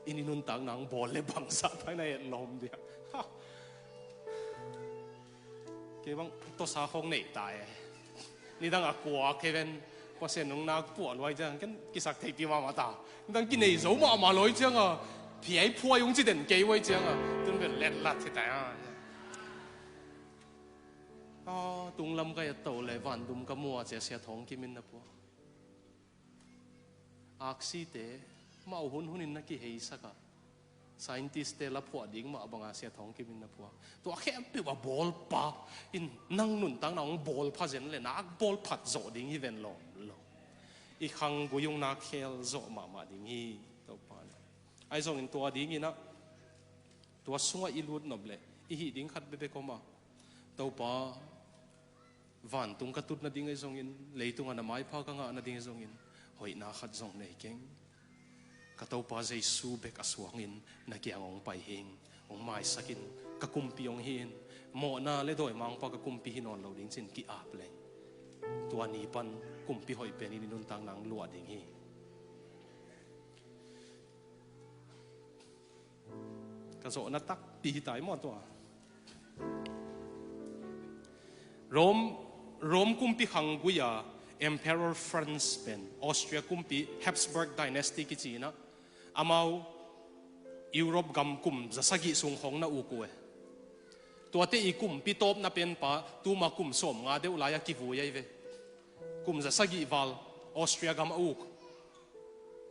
in i nuntakna hong bawl leh bangzah ta in a etlawm dia. Ha. Kei bang tawsa khawng nei ta e. Nidang a kua kei ven, Pasian nung nak puah luai ciang ken kisak theipi mahmah ta. Nidang kinei zo mahmah luai cianga, phiai phuai hong ci den kei uai cianga, tun vel letlat hi ta a. A tunglam ka et to le, vandum ka mu a, ci a Sia Thawng Kim in na phuak. Aksite mah uh hun hunin na kiheisak a, scientist te la phuah ding mah banga Sia Thawng Kim in na phuak. Tua khempeuh a bawlpa in nang nuntakna hong bawlpha zen le, nak bawlphat zawh ding hi ven lawm lo. I khanggui ung nak khel zawh mahmah ding hi. Topa in ahi zongin tua dingin ah, tua sungah i lut nop le i hih ding khat bekbek om a, Topa, vantung ka tut nading ahi zongin, leitung a na maipha ka ngah nading ahi zongin, hoihna khat zong nei keng. Ka Topa Jesu bek a suangin na kiang hong pai hing, hong maisakin, ka kumpi hong hi in, mawhna le dawimangpa ka kumpi hi nawn lo ding ci-in ki-ap leng, tua ni pan kumpi hoih penin i nuntakna hong luah ding hi. Ka zawhna takpi hi tai maw tua. Rome, Rome kumpi khanggui a Emperor Franz pen, Austria kumpi, Habsburg Dynasty kici in ah, amau Europe gam kum za sagih sung khawng na uk uh e. Tuate i kumpi tawpna penpa tuma kum sawmnga deuh lai a kivui ahi ve. Kum za sagih val Austria gam a uk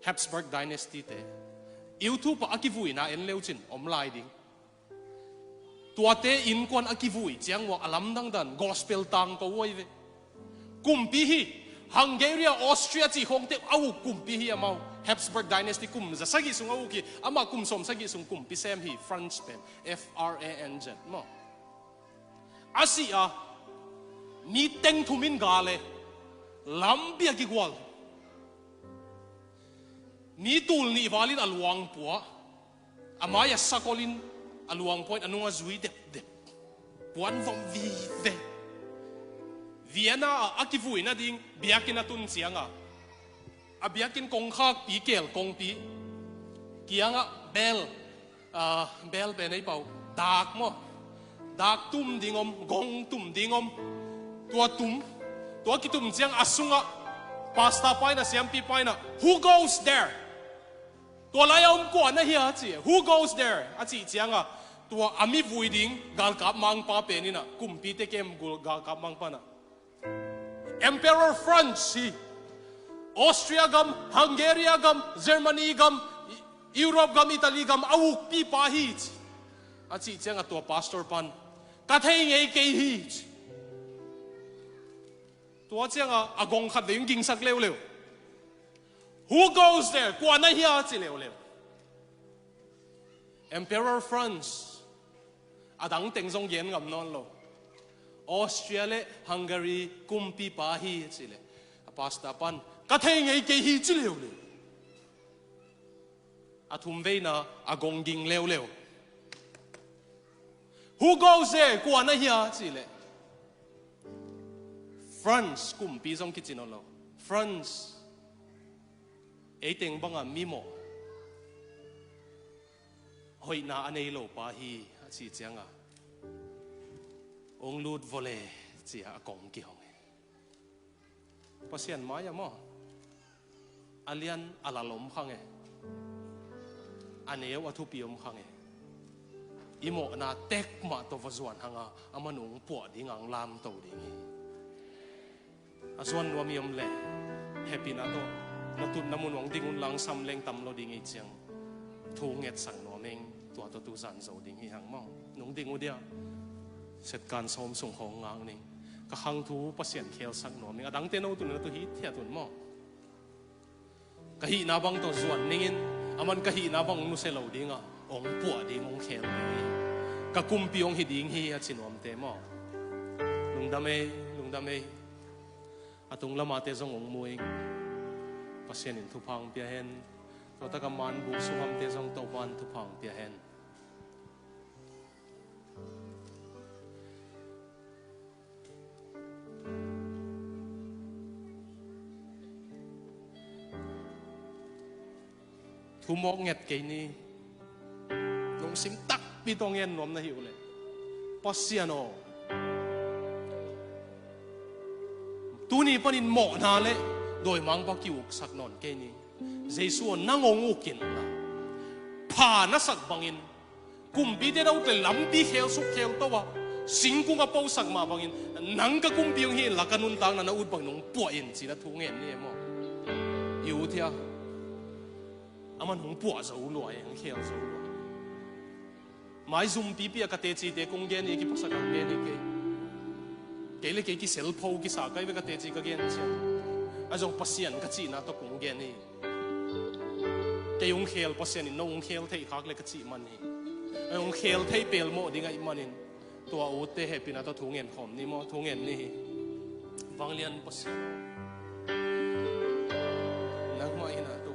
Habsburg Dynasty te. YouTube ah a kivuina en le uh cin om lai ding. Tuate innkuan a kivui ciang uah a lamdang dan gospel tangko uh ahi ve. Kumpi hi. Hungary, Austria cih khawngte a uk kumpi hi amau. Habsburg Dynasty kum za sagih sung a uk hi. Amah kum sawm sagih sung kumpi sem hi, Franz pen. F R A N Z maw. A sih a, mi teng thum in gal e, lampi a kigual. Mi tul nih val in a luang pua, a mai a sakol in a luang pua in a nung a zui depdep. Puan vom vive. Vienna ah a kivui nading biakinn a tun ciang a, a biakinn kongkhakpi, keel kongpi kiangah bel, ah, bel pen ei pau, dak maw, dak tum ding om, gong tum ding om. Tua tum, tua kitum ciang a sungah pastor pa in ah, siampi pa in ah, "Who goes there?" Tua lai a om kua na hia ci, "Who goes there?" a cih ciang a, tua a mi vui ding galkap mangpa pen in ah, kumpite kem gul galkap mangpa in ah, "Emperor Franz hi. Austria gam, Hungary gam, Germany gam, Europe gam, Italy gam a ukpipa hi," ci. A cih ciang a tua pastor pan, "Ka thei ngei kei hi," ci. Tua ciang a, a gong khat vei hong gingsak leuleu. "Who goes there?" Kua na hia ci leuleu. "Emperor Franz." A dang teng zong gen ngam nawn lo. "Austria le Hungary kumpipa hi," ci leh, a pastor pan, "Ka thei ngei kei hi," ci leuleu. A thum veina a gong ging leuleu. "Who goes there?" Kua na hia ci leh, "France kumpi," zong kici nawn lo. "France, ei teng banga mimawh, hoihna a nei lopa hi," a cih ciang a, "Hong lut vawle," ci a a kong kihong hi. Pasian mai-ah maw, a lian a lal om khang e, a neu a thupi om khang e. I mawhna tek mah tawh va zuan hang a, aman hong puah ding a hong lamto ding hi. A zuan nuam i om leh, hehpihna tawh na tutna mun hong ding un la, sam leng tam lo ding hi ciang, thu ngetsak nuam ing. Tua tawh tu zan zo ding hi hang maw. Nung ding uh dia, setkan sawm sung khawng ngak ning. Ka khang thu Pasian khelsak nuam ing. A dangte no tun na tu hithiat un maw. Ka hihna bang tawh zuan ningin, aman ka hihna bang hong nusia lo ding a, hong puah ding, hong khel ding hi. Ka kumpi hong hi ding hi, a ci nuamte maw. Lungdam ei, lungdam ei. A tung lamate zong hong mu ing. Pasian in thupha hong pia hen. Tua taka manbuk sunghamte zong Topa'n thupha hong pia hen. Thu mawk nget kei ni. Lungsim takpi tawh ngen nuam na hi uh leh, Pasian aw, tuni panin mawhna le dawimangpa ki-uksak nawn kei ni. Jesu aw, nang hong uk inla, pha na sak bangin kumpite na uk leh lampi khelsuk khelto a, Singkung a posak mah bangin, nang ka kumpi hong hi inla ka nuntakna na ut bangin hong puah in, ci-in a thu ngen ni e maw? I ut hia? Aman hong puah zo lua e, hong khel zo lua. Maizum pipi a ka tecite kong gen hi, kiphasak a gen hi kei. Kei le kei kiselpho kisa kai ve ka teci ka gen ciang. A zong Pasian ka cihna tawh kong gen hi. Kei hong khel Pasian in no hong khel theih khak le ka cih man hi. Hong khel thei pelmawh ding ahih manin tua utte hehpihna tawh thu ngen khawm ni maw, thu ngen ni hi. Vanglian Pasian, nangmah in a tu